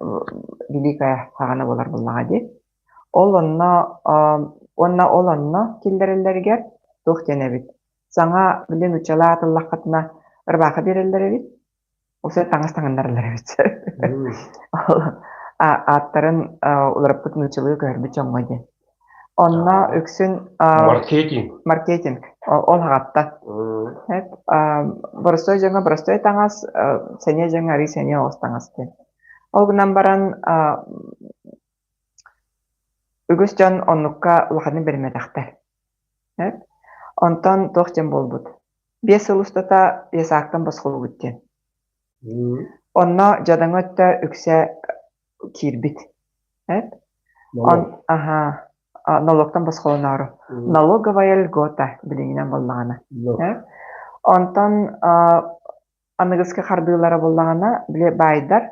Великая хаҕана буолар буоллаҕа дии. Ол онно уонна ол онно киллэрэллэригэр туох диэн эбит Саҥа били нууччалыы аатыллаххытына ырбаахы биэрэллэр эбит, усе таҥас таҥыннараллар эбит. Ааттарын уларыппыт нууччалыы көһөрбүт дьоҥҥо диэн. Онно үксүн Маркетинг. Маркетинг. Ол хаҕаттан. Боростуой дьоҥҥо боростуой таҥас, сэниэ дьоҥҥо арыый сэниэ оҕус таҥас диэн. Ол гынан баран үгүс дьон оннукка улаханнык бэриммэтэхтэр. Онтон туох диэн буолбут: 5 сыл устата ясаактан босхолуубут диэн. Онно дьадаҥы өттө үксэ киирбит. Аһаа, налогтан босхолоноору. Налоговая льгота билиҥҥинэн буоллаҕына. Онтон аныгыскы хардыылара буллаҕына, били баайдар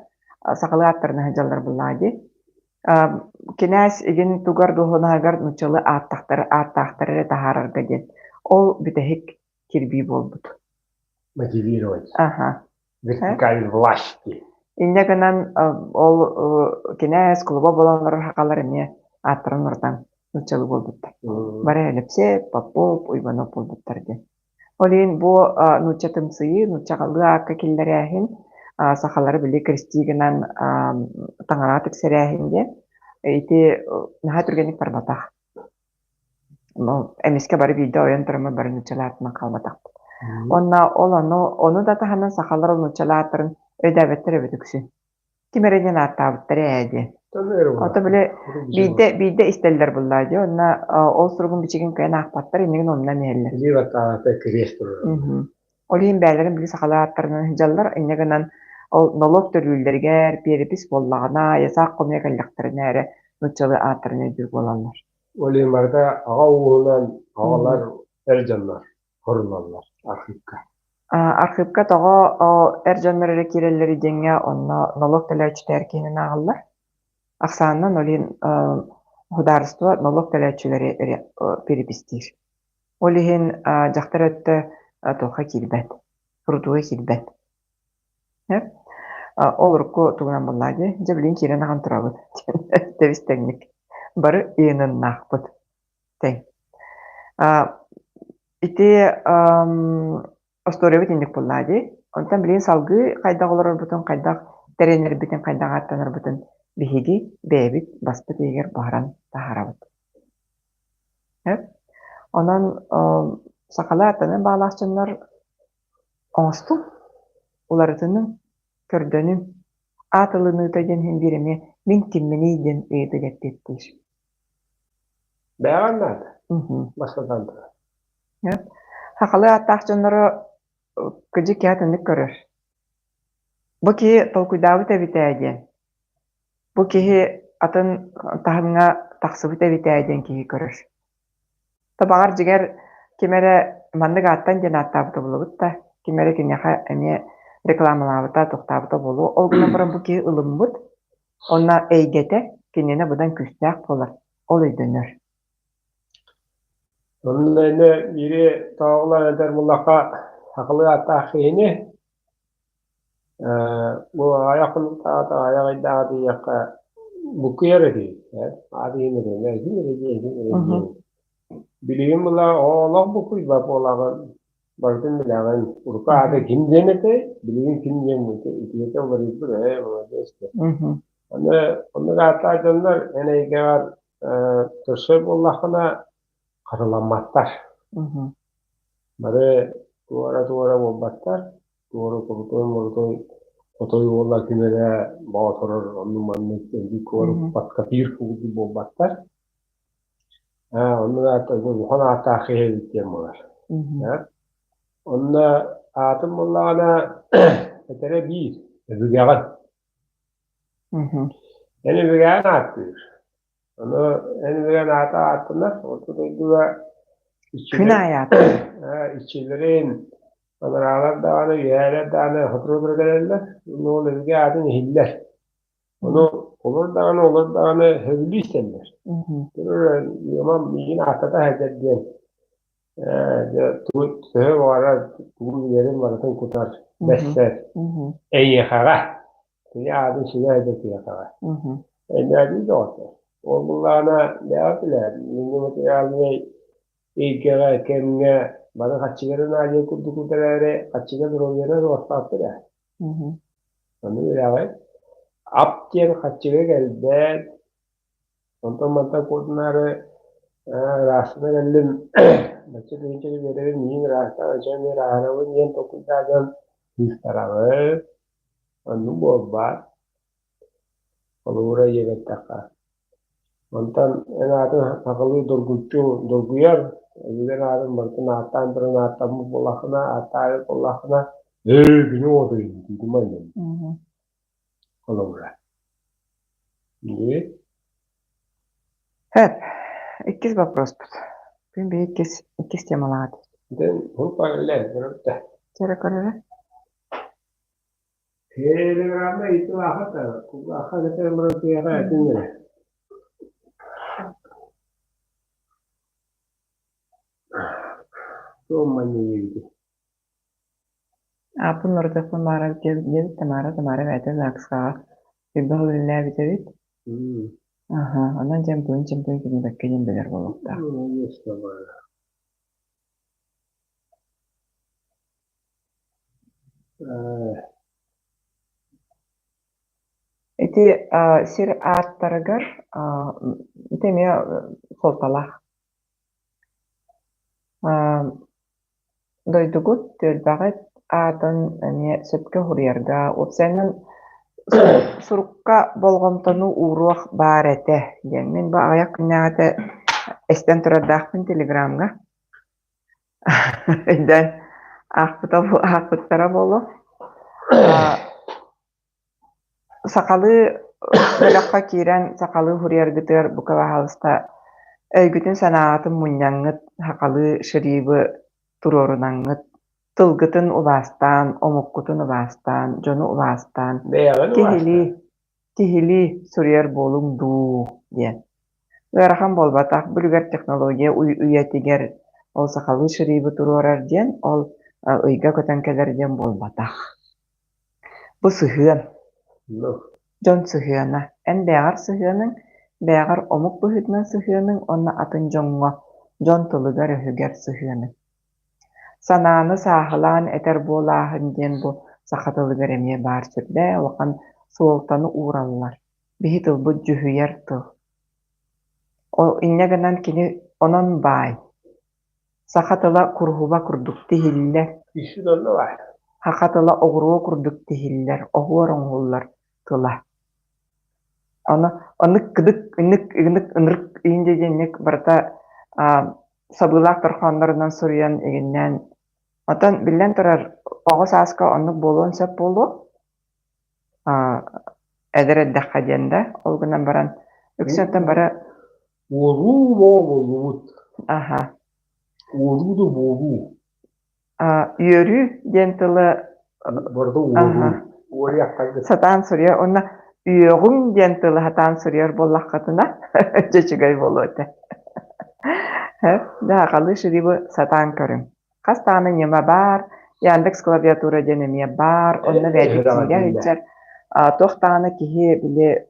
сахалыы ааттарына сылдьаллар буллаҕа дии. Кинээс игин тугар дуоһунаһыгар нууччалыы ааттахтары ааттаахтары эрэ таһаарарга диэн. Ол бүтэһик кирбии буолбут. Мотивировать. Аха. Вертикаль власти. Инньэ гынан ол кинээс клуба буолан олорор сахалар эмиэ ааттарын урутан нууччалыы буолбуттар. Бары Элэпсиэп, Попов, Уйбанов буолбуттар диэн. Ол иһин бу нууччатымсыйыы, нууччалыы аакка киллэрээһин, сахалары били крестии гынан таҥараҕа тиксэрээһин диэн ити наһаа түргэнник барбатах. Эмискэ бары биирдэ ойон тураммыт бары нууччалыы аатынан хаалбатахпыт. Уонна ол ону, ону да таһынан сахалар ол нууччалыы ааттарын өйдөөбөттөр эбит үксүн. Ким эрэ диэн ааттаабыттар ээ диэн. Ото били биирдэ биирдэ истэллэр буллаа дии уонна ол суругун бичигин кыайан аахпаттар иннигин оннунан иһэллэр. Илии баттаабата кириэс турар. Ол иһин бэйэлэрин били сахалыы ааттарынан сылдьаллар инньэ гынан ол нолуок төлүүллэригэр перепись буоллаҕына ясаах хомуйа кэллэхтэринэ эрэ нууччалыы ааттарын өйдүүр буолаллар. Ол иһин барыта аҕа ууһунан аҕалар эр дьоннор хоруналлар архыыпка. Архыыпка тоҕо эр дьоннор эрэ киирэллэр диэҥҥэ онно нолуок төлөөччүтэр киһинэн ааҕыллар. Ахсаанынан ол иһин судаарыстыба нолуок төлөөччүлэри эрэ перепистиир. Ол иһин дьахтар өттө туохха киирбэт, сурутууга киирбэт. Ол урукку тугунан буоллаа дии, дьэ билигин киирэн ахан турабыт тэбис тэҥник. Бары иэниннаахпыт тэҥ. Ити остуоруйабыт инник буоллаа дии. Онтон билигин салгыы хайдах олорорбутун, хайдах тэринэрбитин, хайдах ааттанарбытын биһиги бэйэбит баспыт иһигэр буһаран таһаарабыт. Онон сахалыы ааттанан баалаах дьоннор оҥостуҥ, уларытыныҥ, көрдөнүҥ. Аат ылыныыта диэн иһин биир эмиэ мин кимминий диэн ыйытык эппиэттиир. Бэйэҕин наада. Бастатан туран. Сахалыы ааттаах дьоннору кыдьык киһи атыннык көрөр. Бу киһи толкуйдаабыт эбит ээ диэн. Бу киһи атын таһымҥа тахсыбыт эбит ээ диэн киһи көрөр. Табаҕар дьиҥэр ким эрэ маннык ааттан диэн ааттаабыта буолабыт да, ким эрэ киниэхэ эмиэ рекламалаабыта, тохтообута буолуо. Ол гынан баран бу киһи ылыммыт уонна эйгэтэ кинини быдан күүстээх буолар, ол өйдөнөр. Онно эмиэ биири тоҕолоон этэр буоллахха, сахалыы ааттаах киһини бу аҕыйах хонуктааҕыта аҕыйах ыйдааҕы диэххэ буккуйар этибит аат иһин эрэ иһин эрэ диэн иһин эрэ диэн билигин була олох буккуйбат буолаҕын барытын билэҕин урукку аата ким диэн этэй билигин ким диэн итиэтэ уларыйбыт ээ молодец аны оннук ааттаах дьоннор эн эйгэҕэр көрсөр буоллаххына хатыламматтар бары туора-туора буолбаттар туора курутой-мурутой хотой уола ким эрэ боотурар онну-маннык эбии подкатир курдук буолбаттар оннук аата улахан ааттаах киһи эбит диэн буолар онно аатым буоллаҕына этэрэ биир өбүгэҕин эн өбүгэҕин ааттыыр Ону эн үөрэн аата ааттанар, орто дойдуга Күн аайы ааттанар. иччилэрин, анараалар даҕаны, үөһээлэр даҕаны сотору кэлэллэр. Уонна ол өбүгэ аатын иһиллэр. Ону олор даҕаны, олор даҕаны сөбүлүү истэллэр. Ыамам миигин ааттата сылдьар диэн дьэ тугу төһө баҕарар тугу билэрин барытын кутар, бэссэр. Эйиэхэҕэ Кини аатын сүгэ сылдьар киһиэхэҕэ. Өйдөөтүм доҕоттор. Ол буллаҕына бэйэҕит билэҕит, билиҥҥи материальнай эйгэҕэ, кэмҥэ бары хаччыга эрэ наадыйар курдук эрээри, хаччыга доруобуйаны суохтаахпыт ээ. Ону билэҕит. Ап диэн хаччыга кэлбэт, онтон мантан куотунаары ыраастана кэллим, бачча тыһыынчаны биэрэбин, миигин ыраастаан, ачча эмиэ ырааһырабын диэн толкуйдаах дьон сыыстараҕыт. Оннук буолбаат, холобура диэбэттэххэ. Онтон эн аатын сахалыы доргуччу доргуйар, өбүгэн аатын барытын ааттаан туран ааттаммыт буоллаххына, ааттаабыт буоллаххына, ээ кини уотуйун тыытыма диэн холобура. Дии. Хэп, иккис вопроспут. Күн биһи иккис, иккис темалаах этибит. Дэн хурпагалле көрөттө. Чэрэ көрөрө. Телеграмма итилаахата кулгаахха кэтэр мырытыаха этиҥ эрэ. Туом манньыйыыгы. Ааппын уларытыахпын баҕарабыт диэбит Тамара Тамара бэйэтэ ЗАГС-ҕа элбэх үлэлээбит эбит. Аха, онон дьэмпиэн чемпион кини бэккэ диэн билэр буолуохтаах. Ити сир ааттарыгар ити эмиэ суолталаах. Дойдугут, түөлбэҕит аатын эмиэ сөпкө суруйарга, уопсайынан сурукка болҕомтону ууруох баар этэ диэн. Мин бу аҕыйах күннээҕитэ эстэн турардаахпын телеграмҥа. Өйдөөн аахпыта аахпыттара буолуо. Сахалыы бөлөххө киирэн сахалыы суруйаргытыгар бука баһаалыста өйгүтүн-санааҕытын мунньаҥҥыт, сахалыы шрибы туруорунаҥҥыт, тылгытын убаастаан, омуккутун убаастаан, дьону убаастаан, Бэйэҕин киһилии, убаастаа. киһилии суруйар буолуҥ дуу диэн. Ыарахан буолбатах, билигэр технология үйэтигэр ол сахалыы шрибы туруорар диэн, ол ыйга көтөн кэлэр диэн буолбатах. Бу сыһыан, дьон сыһыана. Эн бэйэҕэр сыһыаныҥ, бэйэҕэр омук быһыытынан сыһыаныҥ уонна атын дьоҥҥо, дьон тылыгар-өһүгэр сыһыаныҥ. Санааны сааһылаан этэр буолааһын диэн бу саха тылыгар эмиэ баар сүрдээх улахан суолтаны уураллар. Биһи тылбыт дьүһүйэр тыл. Ол инньэ гынан кини онон баай. Саха тыла куруһуба курдук тиһиллэр. Саха тыла оҕуруо курдук тиһиллэр, оһуор оҥоһуллар тыла. Ону оннук кыдык ыннык ыгынык ынырык иин диэнник барыта сабыылаах торхооннорунан суруйан игиннээн Оттон биллэн турар, оҕо сааска оннук буолуон сөп буолуо. Эдэр эрдэххэ диэн да, ол гынан баран үксүттэн бары Уолуу буоллубут. Аха. Уолуу да буолуу. Үөрүү диэн тылы Барыта уолуу. Уоруйахтаргыт. Сатаан суруйар уонна үөҕүҥ диэн тылы сатаан суруйар буоллаххытына дьэ үчүгэй буолуо этэ. Дьэ, шрибы сатаан көрүҥ. Хас даҕаны ньыма баар, Яндекс клавиатура диэн эмиэ баар, онно бэйэтэ киирэ сылдьар. Туох даҕаны киһи били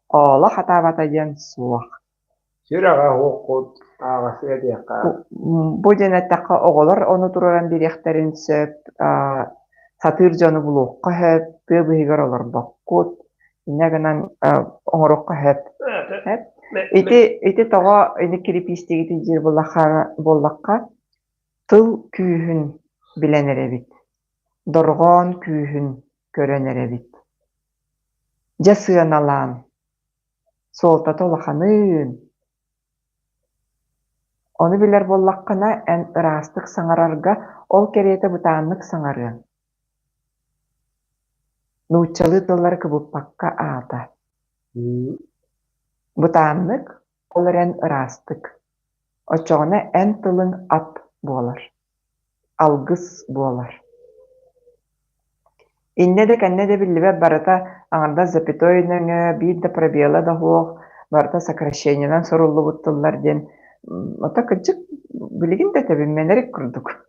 ооло хатаабата диэн суох. Сүрэҕэ уоххут ааҕасыа диэххэ. Бу диэн эттэххэ, оҕолор ону туруоран биэриэхтэрин сөп, сатыыр дьону булуохха сөп, тыа быыһыгар олорбоккут, инньэ гынан оҥоруохха сөп. Ити, ити тоҕо ини кирипиистигитин диир буоллахха, тыл күүһүн билэн эрэбит, дорҕоон күүһүн көрөн эрэбит. Дьэ сыаналаан, суолтата улаханыын. Ону билэр буоллаххына, эн ыраастык саҥарарга ол кэриэтэ бытааннык саҥарыаҥ. Нууччалыы тыллары кыбыппакка аата. Бытааннык, ол эрэн ыраастык. Оччоҕуна эн тылыҥ ат буолар, алгыс буолар. Иннэ да кэннэ да биллибэт барыта аҥардас запятой нөҥүө биир да пробела да суох, барыта сокращениенан суруллубут тыллар диэн ото кырдьык билигин да тэбиммэнэрик курдук.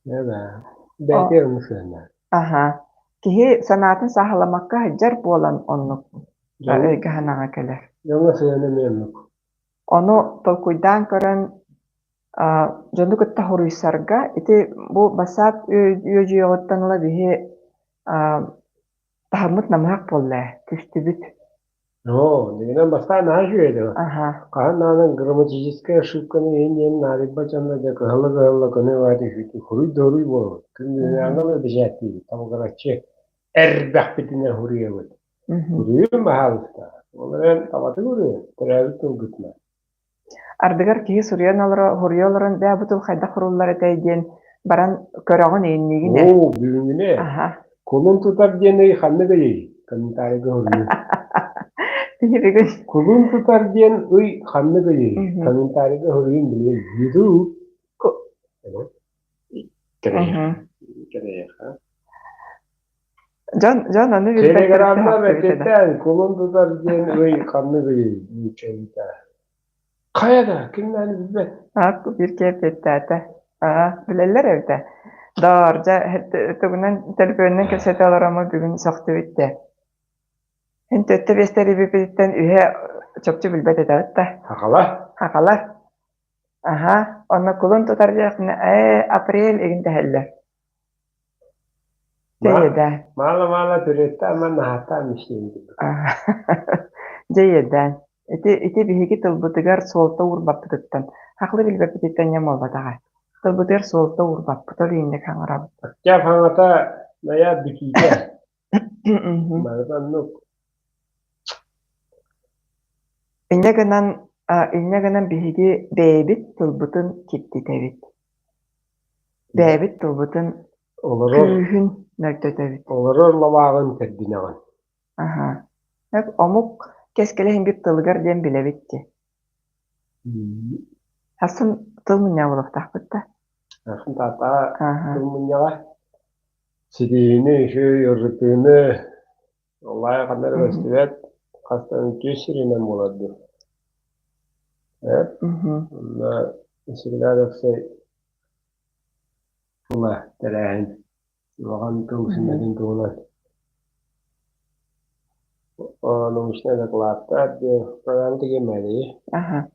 Бэйэтэ оннук сыһыаннаах. Аһа. Киһи санаатын сааһыламмакка сылдьар буолан оннук өйгө санааҕа кэлэр. Дьоҥҥо сыһыана эмиэ оннук. Ону толкуйдаан көрөн дьону кытта хоруйсарга ити бу бассаап үөдүйэҕиттэн ыла биһи таһыммыт намыһах буолла ээ, түстүбүт. Оо, дигинэн бастаан наһаа үчүгэй этэ. Аха. Хаһан даҕаны грамматическай ошибканы иһин диэн наадыйбат дьонно дьэ кыһалла-кыһалла көнө баҕайы хуруй да хуруй буолабыт. Күн бүгүнээҕи дылы бэчээттиибит, талгыраччы эрбэхпитинэ хуруйабыт. Хуруйуом баһаалыста. Ол эрэн табатык уруйун, төрөөбүт тылгытынан. Ардыгар киһи суруйан олоро, суруйа олорон, бээ бу тыл хайдах суруллар этэй диэн баран көрөҕүн ииннигин ээ. Оо, бүгүҥҥүнэ Аха. кулун тутар диэн ый ханнык ыйый? Комментарийга суруйуҥ. Киһи бүгүн Кулун тутар диэн ый ханнык ыйый? Комментарийга суруйуҥ билиэм. YouTube. Кэрэйиэхэ. Дьон дьон ону билбэт Телеграмма бэттэтэн кулун тутар диэн ый ханнык ыйый нууччалыыта. Хайа да ким даҕаны билбэт. Аат биир киэппиттээтэ. Аа, билэллэр эбитэ. Доор, дьэ, тугунан төлөпүөнүнэн кэпсэтэ олороммут бүгүн сөхтүбүт дээ. Эн төттө биэстэрибиппититтэн үһэ чопчу билбэт этэбит да. Хахала. Хахалар. Аһа, онно кулун тутар диэхпинэ, ээ, апрель игин дэһэллэр. Дьэ Маала-маала төрүөттэ наһааттаан миссиэн курдук. Дьэ иэдээн. Ити ити биһиги тылбытыгар суолта уурбаппытыттан, хахлы билбэппититтэн ньам буолбатаҕа. Тылбытыгар суолта уурбаппыт, ол иһин хаҥырабыт. Октяб хаҥата наьаа бүтүүтэ. Барыта оннук. Инньэ гынан, инньэ гынан биһиги бэйэбит тылбытын киртитэбит. Бэйэбит тылбытын Олорор күүһүн мөлтөтөбүт. Олорор лабааҕын кэрдинэҕин. Аһа. Омук кэскилэ иһин биир тылыгар диэн билэбит дии. Хассын тыл мунньаҕа буолуохтаахпыт да. Хассын тааттаҕа тыл мунньаҕа ситиһиини, үчүгэй ырытыыны Оллаайа ханна эрэ көстүбэт, хастан үтүө сиринэн буолар дуу. Э? Онно всегда Алексей тула тэрээһин улахан тыл сүмэтин туһунан научнай докладтар диэн программа тигиэмээдии. Аха.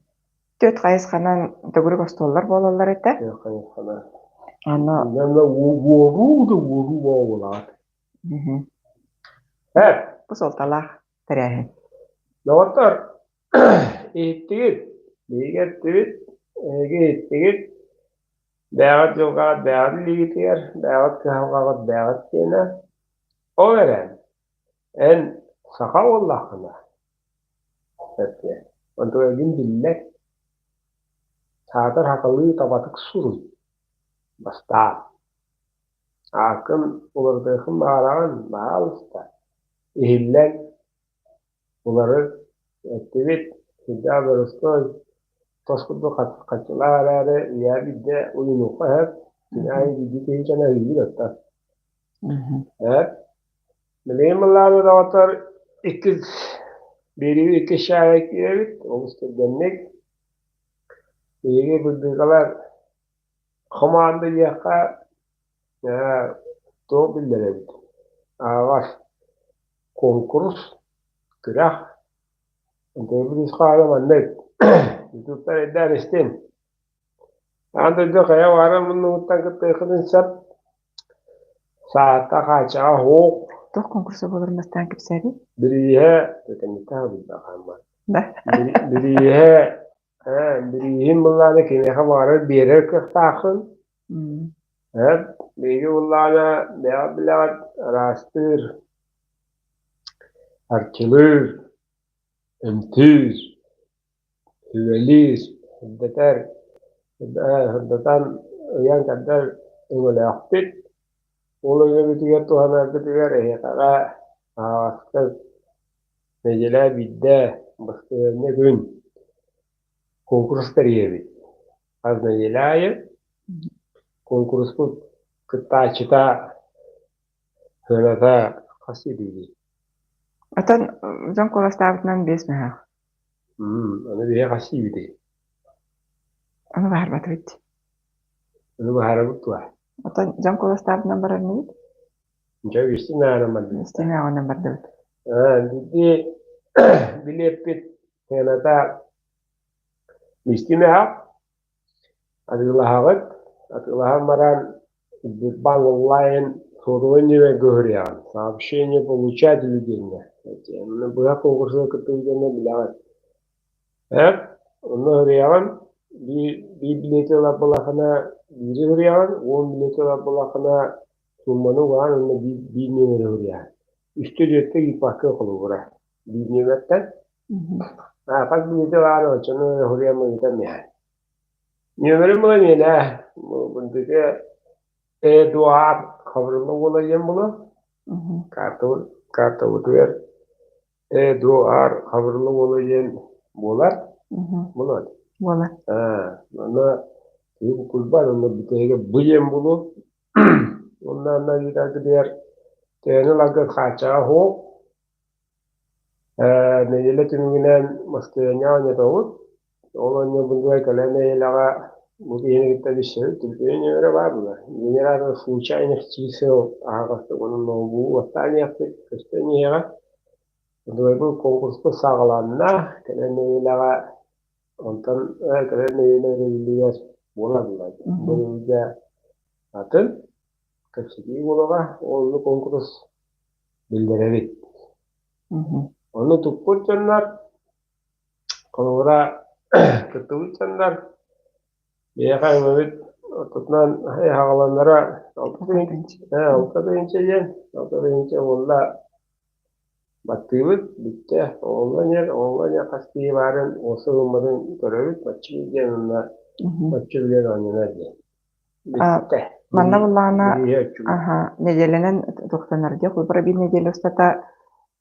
Түөрт хайысханан төгүрүк остуоллар буолаллар этэ. Түөрт хайысханан. Аны Онно уоруу да уоруу буолаат. Э? Бу суолталаах тэрээһин. Доҕоттор, иһиттигит, биһиги эттибит, эһиги иһиттигит. Бэйэҕит дьылҕаҕыт бэйэҕит илиигитигэр, бэйэҕит кыһалҕаҕыт бэйэҕит диэнэ. Ол эрэн, эн саха буоллаххына, эттиэ, онтугайгын биллэр, саатар сахалыы табатык суруй, бастаан. Ааккын уларытыаххын баҕараҕын, баһаалыста, иһиллэн, уларыт, эттибит, сүрдээх боростуой, тос курдук хаччылаах эрээри, ийээ биирдэ уйунуохха сөп, күн аайы биирдии тыһыынчаны аһыыбыт оттон. Эп, билигин былааны доҕоттор иккис биэрииби иккис чааһа киирэбит, олус түргэнник. Биһиги бырдыыкалар Хамаанда диэххэ туох биллэр эбит, аһаҕас куонкурус, күрэх. Онтон хаала маннык ютубтан эрдээн истин. Аан дойду хайа баҕарар муннугуттан кыттыаххытын сөп. Саата хааччаҕа суох. Туох конкурса буоларын бастаан кэпсээбит? Бирииһэ кэнниттэн хаалбат. Да. Бирииһэ Ээ, бирииһин былаана кимиэхэ баҕарар биэрэр кыахтааххын. Ээ, биһиги былаана бэйэҕит билэҕит ыраастыыр, арчылыыр, эмтиир, сүбэлиир, сырдатар, сырдатан ыйан-кэрдэр өҥөлөөхпүт. Ол өҥөбүтүгэр туһанаргытыгар эһиэхэҕэ аһаҕастык Нэдиэлэ биирдэ, баскыһыанньа күн куонкурус тэрийэбит. Хас нэдиэлэ аайы куонкуруспут кыттааччыта сыаната хас илиилий? Оттон дьон куоластаабытынан биэс мөһөөх. Аны биһиэхэ хас сиибитий? Аны баһарбатыбыт. Аны баһарабыт дуо? Оттон дьон куоластаабытынан барар инибит? Дьэ, үстүн ааҕынан бардыбыт. Үстүн ааҕынан бардыбыт. Биһиги билиэппит сыаната истимэһэх, атыылаһаҕыт, атыылаһан баран Сбербанк онлайн суотабай нөҥүө көһөрүөҕүн, сообщение получателю диэҥҥэ. Быһа конкурсуга кыттыбыт дьоно билэҕит. Эп, онно ыһырыйаҕын, биир билиэти ылар буоллаххына биири ыһырыйаҕын, 10 билиэти ылар буоллаххына Сумманы угаан уонна биир нүөмэри уруйаан. Үстэ-түөртэ ыыппакка холобура. Биир нүөмэртэн. Хас билиэтэ баар оччону уруйан ыытан иһэн. Нүөмэрим була миэнэ. Бындыгы Эдуард Хабырылла уола диэн була. Картабытыгар Эдуард Хабырылла уола диэн буолар. Буолар. Буолар. Онно Киһи буккуйбат, онно бүтэһигэ бу диэн булу. Онно анна ыытаргытыгар төһөнү ыларгыт хааччаҕа суох. Нэдиэлэ түмүгүнэн Москваҕа оонньотобут. Ол оонньуурбутугар кэлэн нэдиэлэҕэ бу киһини кытта билсэбит, түмүктүүр нүөмэрэ баар буолар. Генератор случайных чисел аһаҕастык уонна ноутбугу уоттаан иһиэхпит, көстөн иһиэҕэ. Бу конкурспут саҕаланна, кэлэн нэдиэлэҕэ онтон кэлэн нэдиэлэ өрөбүлүгэр буолар буолар. Бу өрөбүлгэ атын кэпсэтии буолуоҕа, ол конкурс биллэрэбит. Ону туппут дьоннор, холобура, кыттыбыт дьоннор биһиэхэ өҥөбүт ортотунан аҕаланнара 6 тыһыынча диэн, 6 тыһыынча буолла баттыыбыт, бүттэ. Оҕолло иһэр, хас киһи баарын, уопсай ылыммытын көрөбүт, бачча диэн уонна бачча билэн оонньонор диэн. Бүттэ. Манна буллаҕына, нэдиэлэнэн тохтонор диэх, холобура биир нэдиэлэ устата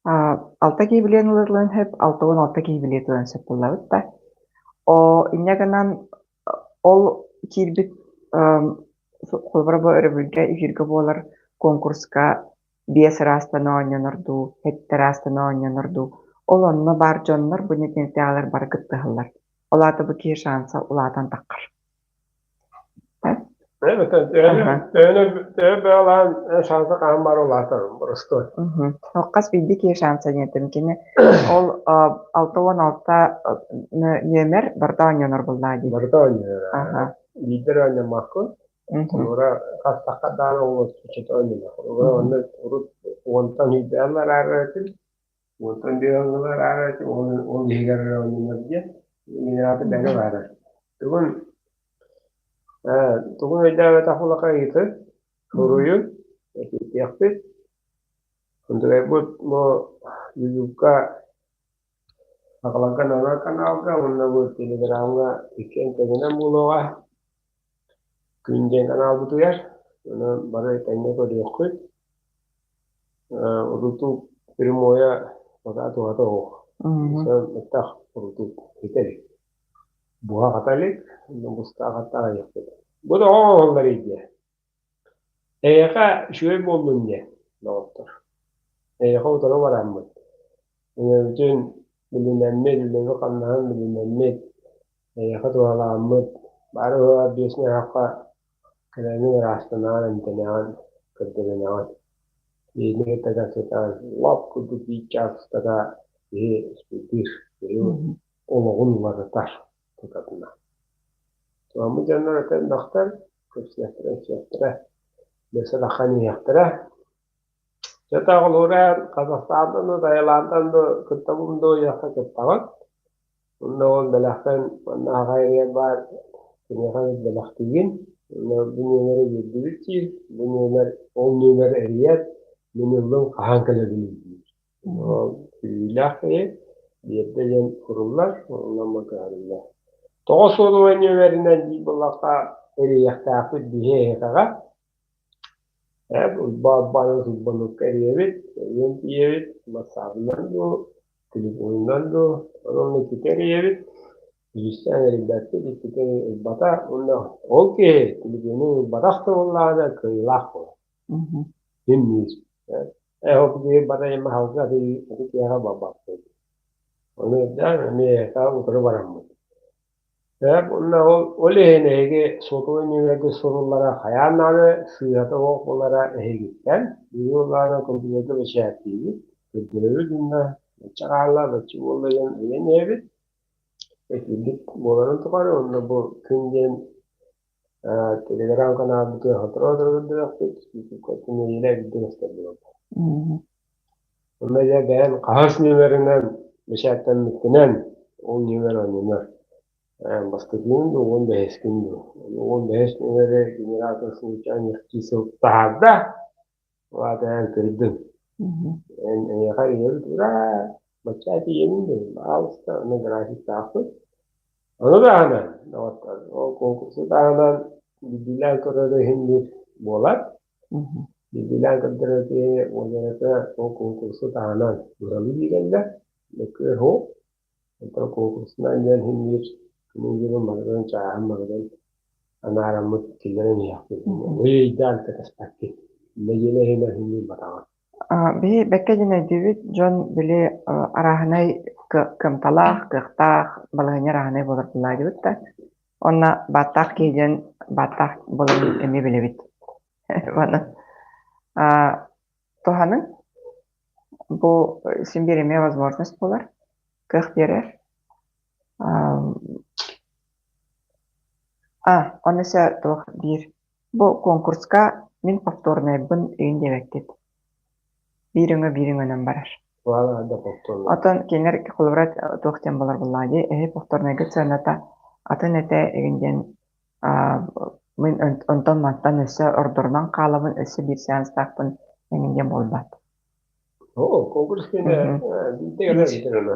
алта киһи билиэн ылыллыан сөп, 66 киһи билиэ туруон сөп буоллабыт да. О, инньэ гынан ол киирбит холобура бу өрөбүлгэ эфиргэ буолар конкурска биэс ыраастан оонньонор дуу, сэттэ ыраастан оонньонор дуу, ол онно баар дьоннор бу нэдиэлэтээҕилэр бары кыттыһаллар. Ол аата бу киһи шанса улаатан таххар. Төһө баалаан шанса хаһан баар улаатар боростуой. Хас биирдии киһи шанса диэтим. Кини ол 66 нүөмэр барыта оонньонор буоллаҕа дии. Барыта оонньонор. Биирдэр оонньоммаккын. Холобура хас сахха даҕаны оҕолор оонньонор. Холобура онно урут уонтан ыйдаан бараар этим. Уонтан биир бараар этим. Ол иһигэр оонньонор диэн. Мин ааты бэгэ баара. Бүгүн тугун өйдөөбөтөх улахан ыйытык, суруйун, этиэхпит. Онтукайбыт бу Ютубка Сахаларга ананар каналга уонна бу Телеграмҥа иккиэн тэҥинэн буолуоҕа. Күн диэн каналбытыгар. Онон бары тэҥҥэ көрүөххүт. Урутуу прямойа пока туһата суох. Баттах урутуу ситэ илик. Буһа-хата илик, бустаах-хатта аҕыйахпыт. Бу да оҕолор диэ. Эйиэхэ үчүгэй буоллун диэ, доҕоттор. Эйиэхэ утары бараммыт. Өҥөбүтүн билинэммит, үлэбит-хамнаһын билинэммит, эйиэхэ туһалааммыт, бары ыһыаҕа биэс мөһөөххө кэлэҥҥин ыраастанаҕын, эмтэнэҕин, көрдөрүнэҕин. Биһигини кытта кэпсэтэҕин, лоп курдук биир чаас устата киһи успуйдуур, киһи олоҕун уларытар тутатына. Туһаммыт дьоннор этэн-мөхтөр, көрсүөхтэрэ-өссүөхтэрэ, бэсэлэххэ иһиэхтэрэ. Чэ тоҕолуура Казахстантан да, Таиландтан да кыттабын дуо диэххэ кыттаҕын. Онно ол бэлэхтэн манна аҕай эрийэр баар киниэхэ бэлэхтиигин. Онно бу нүөмэри биэрдибит диир, бу нүөмэр ол нүөмэр эрийэр, мин ыллым хаһан кэлэбиний диир. Ол сүүйүүлээх киһи биэрдэ диэн куруллар, онон макыһарыллар. Тоҕо суотабай нүөмэринэн диир буоллахха эрийиэхтээхпит биһи эһиэхэҕэ. Урбаан сылбаныкка эрийэбит, эрийэн тиийэбит, бассаабынан дуу, телефонунан дуу, онон иккитэ эрийэбит, үһүстээн эрийбэппит, иккитэ ылбата уонна ол киһи телефонун ылбатах да буоллаҕына кыайыылаах буолар. Син биир. Ол киһи бата маһалга ити киэһэ барбаппыт. Ону өйдөөн эмиэ эһиэхэ утары бараммыт. Уонна ол иһин эһиги сотовай нүөмэргэ суруллара хайаан даҕаны сыыһата суох буолара эһигиттэн. Биһиги буоллаҕына компьютерга бэчээттиибит, көрдөрөбүт уонна бачча хаалла, бачча буолла диэн ыйан иһэбит. Итинник буоларын тухары уонна бу күн диэн телеграм-каналбытыгар сотору-сотору көрдөрүөхпүт, ютубка нэдиэлэ биирдэ көстөр буолуо. Онно дьэ бэйэм хаһыс нүөмэринэн бэчээттэммиккинэн ол нүөмэр оонньонор. Бастакыгын дуу, 15-кин дуу. 15 нүөмэри генератор случайных чисел таһаарда. Ол аата эн кырдьыҥ. Эн эйиэхэ ийэбит ураа, бачча тиийэбин дуу, баҕалыста, онно графиктаахпыт. Ону таһынан, доҕоттор, ол конкурсу таһынан биирдиилээн көрөрө иһин биир буолар. Биирдиилээн көрдөрөр киһи уочарата ол конкурсу таһынан быһалыы биэрэллэр. Мөккүөр суох. Онтон конкурсунан диэн иһин биир күнүн дьылын барытын, чааһын барытын. Анаараммыт киллэрэн иһиэхпит. Ыйдаан кэтэспэккин. Нэдиэлэ иһинэн иһин батаҕын. Биһи бэккэ диэн өйдүүбүт, дьон били арааһынай кыамталаах, кыахтаах, балаһыанньа арааһынай буолар буоллаҕа да. Онно бааттаах киһи диэн бааттаах буоларын эмиэ билэбит. Манан туһаныҥ. Бу син биир эмиэ возможность буолар, кыах биэрэр. Онно өссө туох биир Бу конкурска мин повторнайбын өйүн диэбэккит. Биир өҥө биир өҥөнөн барар. Оттон кинилэр холобура туох диэн буолар буоллаҕа дии, эһи повторнайгыт сыаната атын этэ игин диэн мин онтон мантан өссө ордорунан хаалабын, өссө биир сеанстаахпын эҥин диэн буолбат. Оо, конкурс кэнэ биирдэ кэлэр Биир бүтэр аны.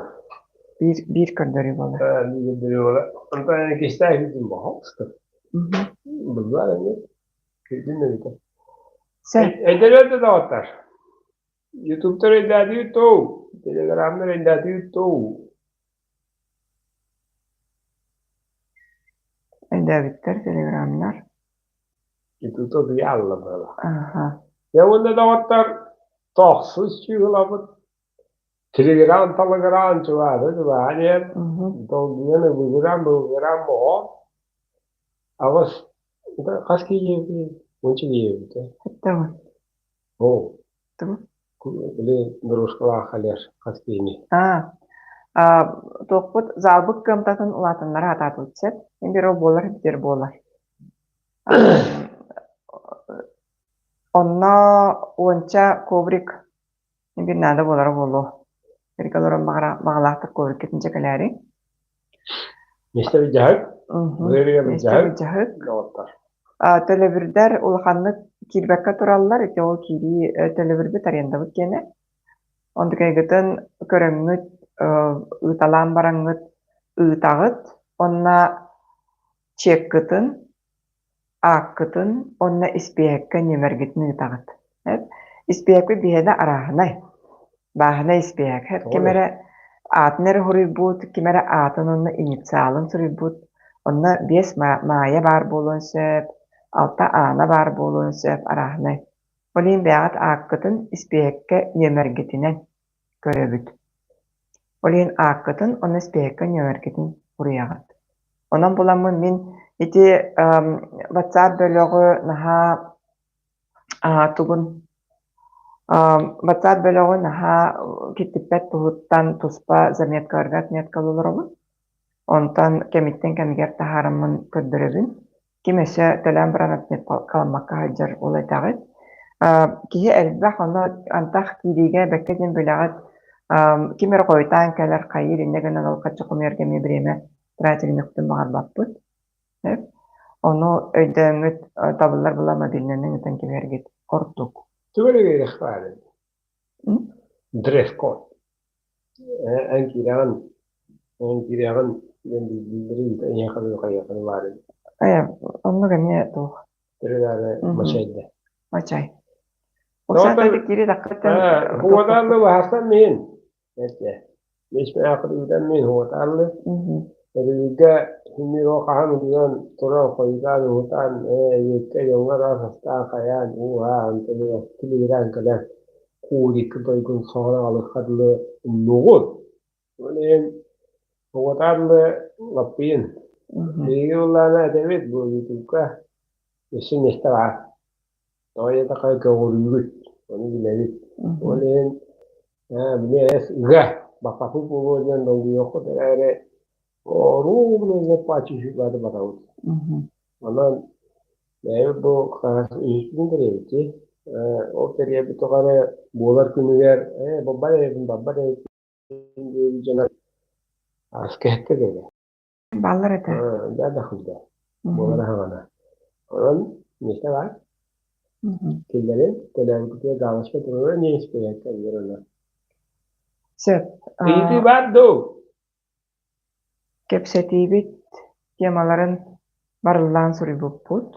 биир биир көрдөрүү буолар. Биир көрдөрүү буолар. Онтон кистээх күүтүн баҕалыста. Буллар эмиэ. Күүтүн эбитэ. Сөп. Эйдэлэр да доҕоттор. Ютубтар өйдөөтүгүт тоу. Телеграмнар өйдөөтүгүт тоу. Өйдөөбүттэр телеграмнар. Ютубта утуйа буола. Аха. Дьэ уонна доҕоттор тохсус чыыһылабыт Телеграм талыгыраан чугаһаата чугаһаан иһэн, долгуйан ыбыгыраан-былыгыраан моҕо аҕыс хас киһи уонча киһи эбит ээ. Эттэ Оо, Тугу? били дружкалаах халер хас киһини. Аа, туохпут залбыт кыамтатын улаатыннара сатаатыбыт сөп. Биир ол буолар, биир буолар. Онно уонча коврик Биир наада буолара буолуо. Эргэ олорон баҕара баҕалаахтык куораккытын дьэ кэлээриҥ. Миэстэ былдьаһык, Былырыыга Миэстэ былдьаһык, былдьаһык. доҕоттор. Төлөбүрдэр улаханнык киирбэккэ тураллар. Ити ол киирии төлөбүрбүт арендабыт диэнэ. Онтукайгытын көрөҥҥүт, ыыталаан бараҥҥыт ыытаҕыт. Онно чеккытын Ааккытын уонна испииһэккэ нүөмэргитин ыытаҕыт. Испииһэкпит биһиэнэ арааһынай. Бааһынай испииһэк. Ким эрэ аатын эрэ суруйбут, ким эрэ аатын уонна инициалын суруйбут. Онно биэс Маайа баар буолуон сөп, алта Аана баар буолуон сөп, арааһынай. Ол иһин бэйэҕит ааккытын испииһэккэ нүөмэргитинэн көрөбүт. Ол иһин ааккытын уонна испииһэккэ нүөмэргитин суруйаҕыт. Онон буламмын мин ити WhatsApp бөлөҕү наһаа тугун WhatsApp бөлөҕү наһаа киттиппэт туһуттан туспа заметкаларга отметкалыы олоробун. Онтон кэмиттэн кэмигэр таһаараммын көрдөрөбүн. Ким өссө төлөөн баран отметкаламмакка сылдьар ол этэҕит. Киһи элбэх, ону антах киириигэ бэккэ диэн билэҕит. Ким эрэ хойутаан кэлэр, хайыыр иннэ гынан ол хаччы хомуйарга эмиэ бириэмэ тратилиниэхпитин баҕарбаппыт. Ону өйдөөҥҥүт табыллар була мобильнайынан ыытан кэбиһэргит ордук. Тугу эрэ биэриэх баар Дресс-код. Эн киирэҕин, эн киирэҕин диэн билбиллэрин эйиэхэ хайыахын баар эбит. Оннук эмиэ туох. Төрүт мачайда. Мачай. Усаата киири таккыттан Хуотааллы баһастан мин. Эте. Мисмэ мин хуотааллы. Өрүүгэ химиро хаһан уган туран хойутаан уһутаан ээ дьоҥҥо араас астаах хайаан ууһаан тилигирээн кэлэн куурикки дойгун соһон аҕалыахха дылы умнугун. Ол иһин оҕотаан да лаппыйын. Биһиги буоллаҕына этэбит бу ютубка өссө миэстэ баар. Тоҕо диэтэххэ көҕүрүүгүт, ону билэбит. Ол иһин били эс ыга баппапыт буолуо диэн долгуйуоххут эрээри оруобуна паччы баты батабыт. Онон бэйэбит бу хас үһүспүтүн тэрийэбит ол тэрийэрбит тухары буолар күнүгэр ээ баббар эбиппин баббар эбиппин диэбит дьоно аскэһэккэ кэлэ. Баллар этэ. Да да хылда. Буолар аһаҕана. Онон миэстэ баар. Киллэрин төлөөбүтүгэр галочка туруора не испэйэккэ ыллар Сөп. Ыйытыы баар дуу? Кэпсэтиибит темаларын барыллаан суруйбуппут.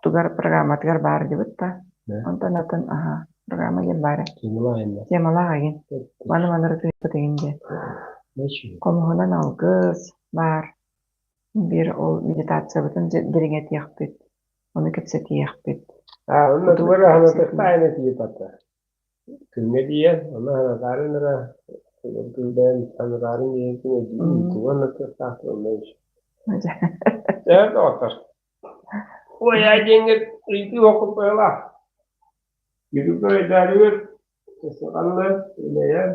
Тугар программатыгар баар дибит да. Онтон атын аха программа диэн баар. Темалаах агин. Маны манары тыыппыт игин диэн. Хомуһунан алгыс баар. Биир ол медитациябытын дириҥэтиэхпит, ону кэпсэтиэхпит. А, онно Куту тугу кытта эрэ кэпсэтии. санатыахтаах этии Күҥҥэ тиийэн, онно санатаарын эрэ кыылбайан санатаарын диэбиппин өйдүүбүн, М. тугу анатыахтаахпын онно Чэ, доҕоттор, уойаа диэҥҥит ыйытыы уоккуппайалаах. Ютубка өйдөөрүгүт, сахалыы, үлэйэн.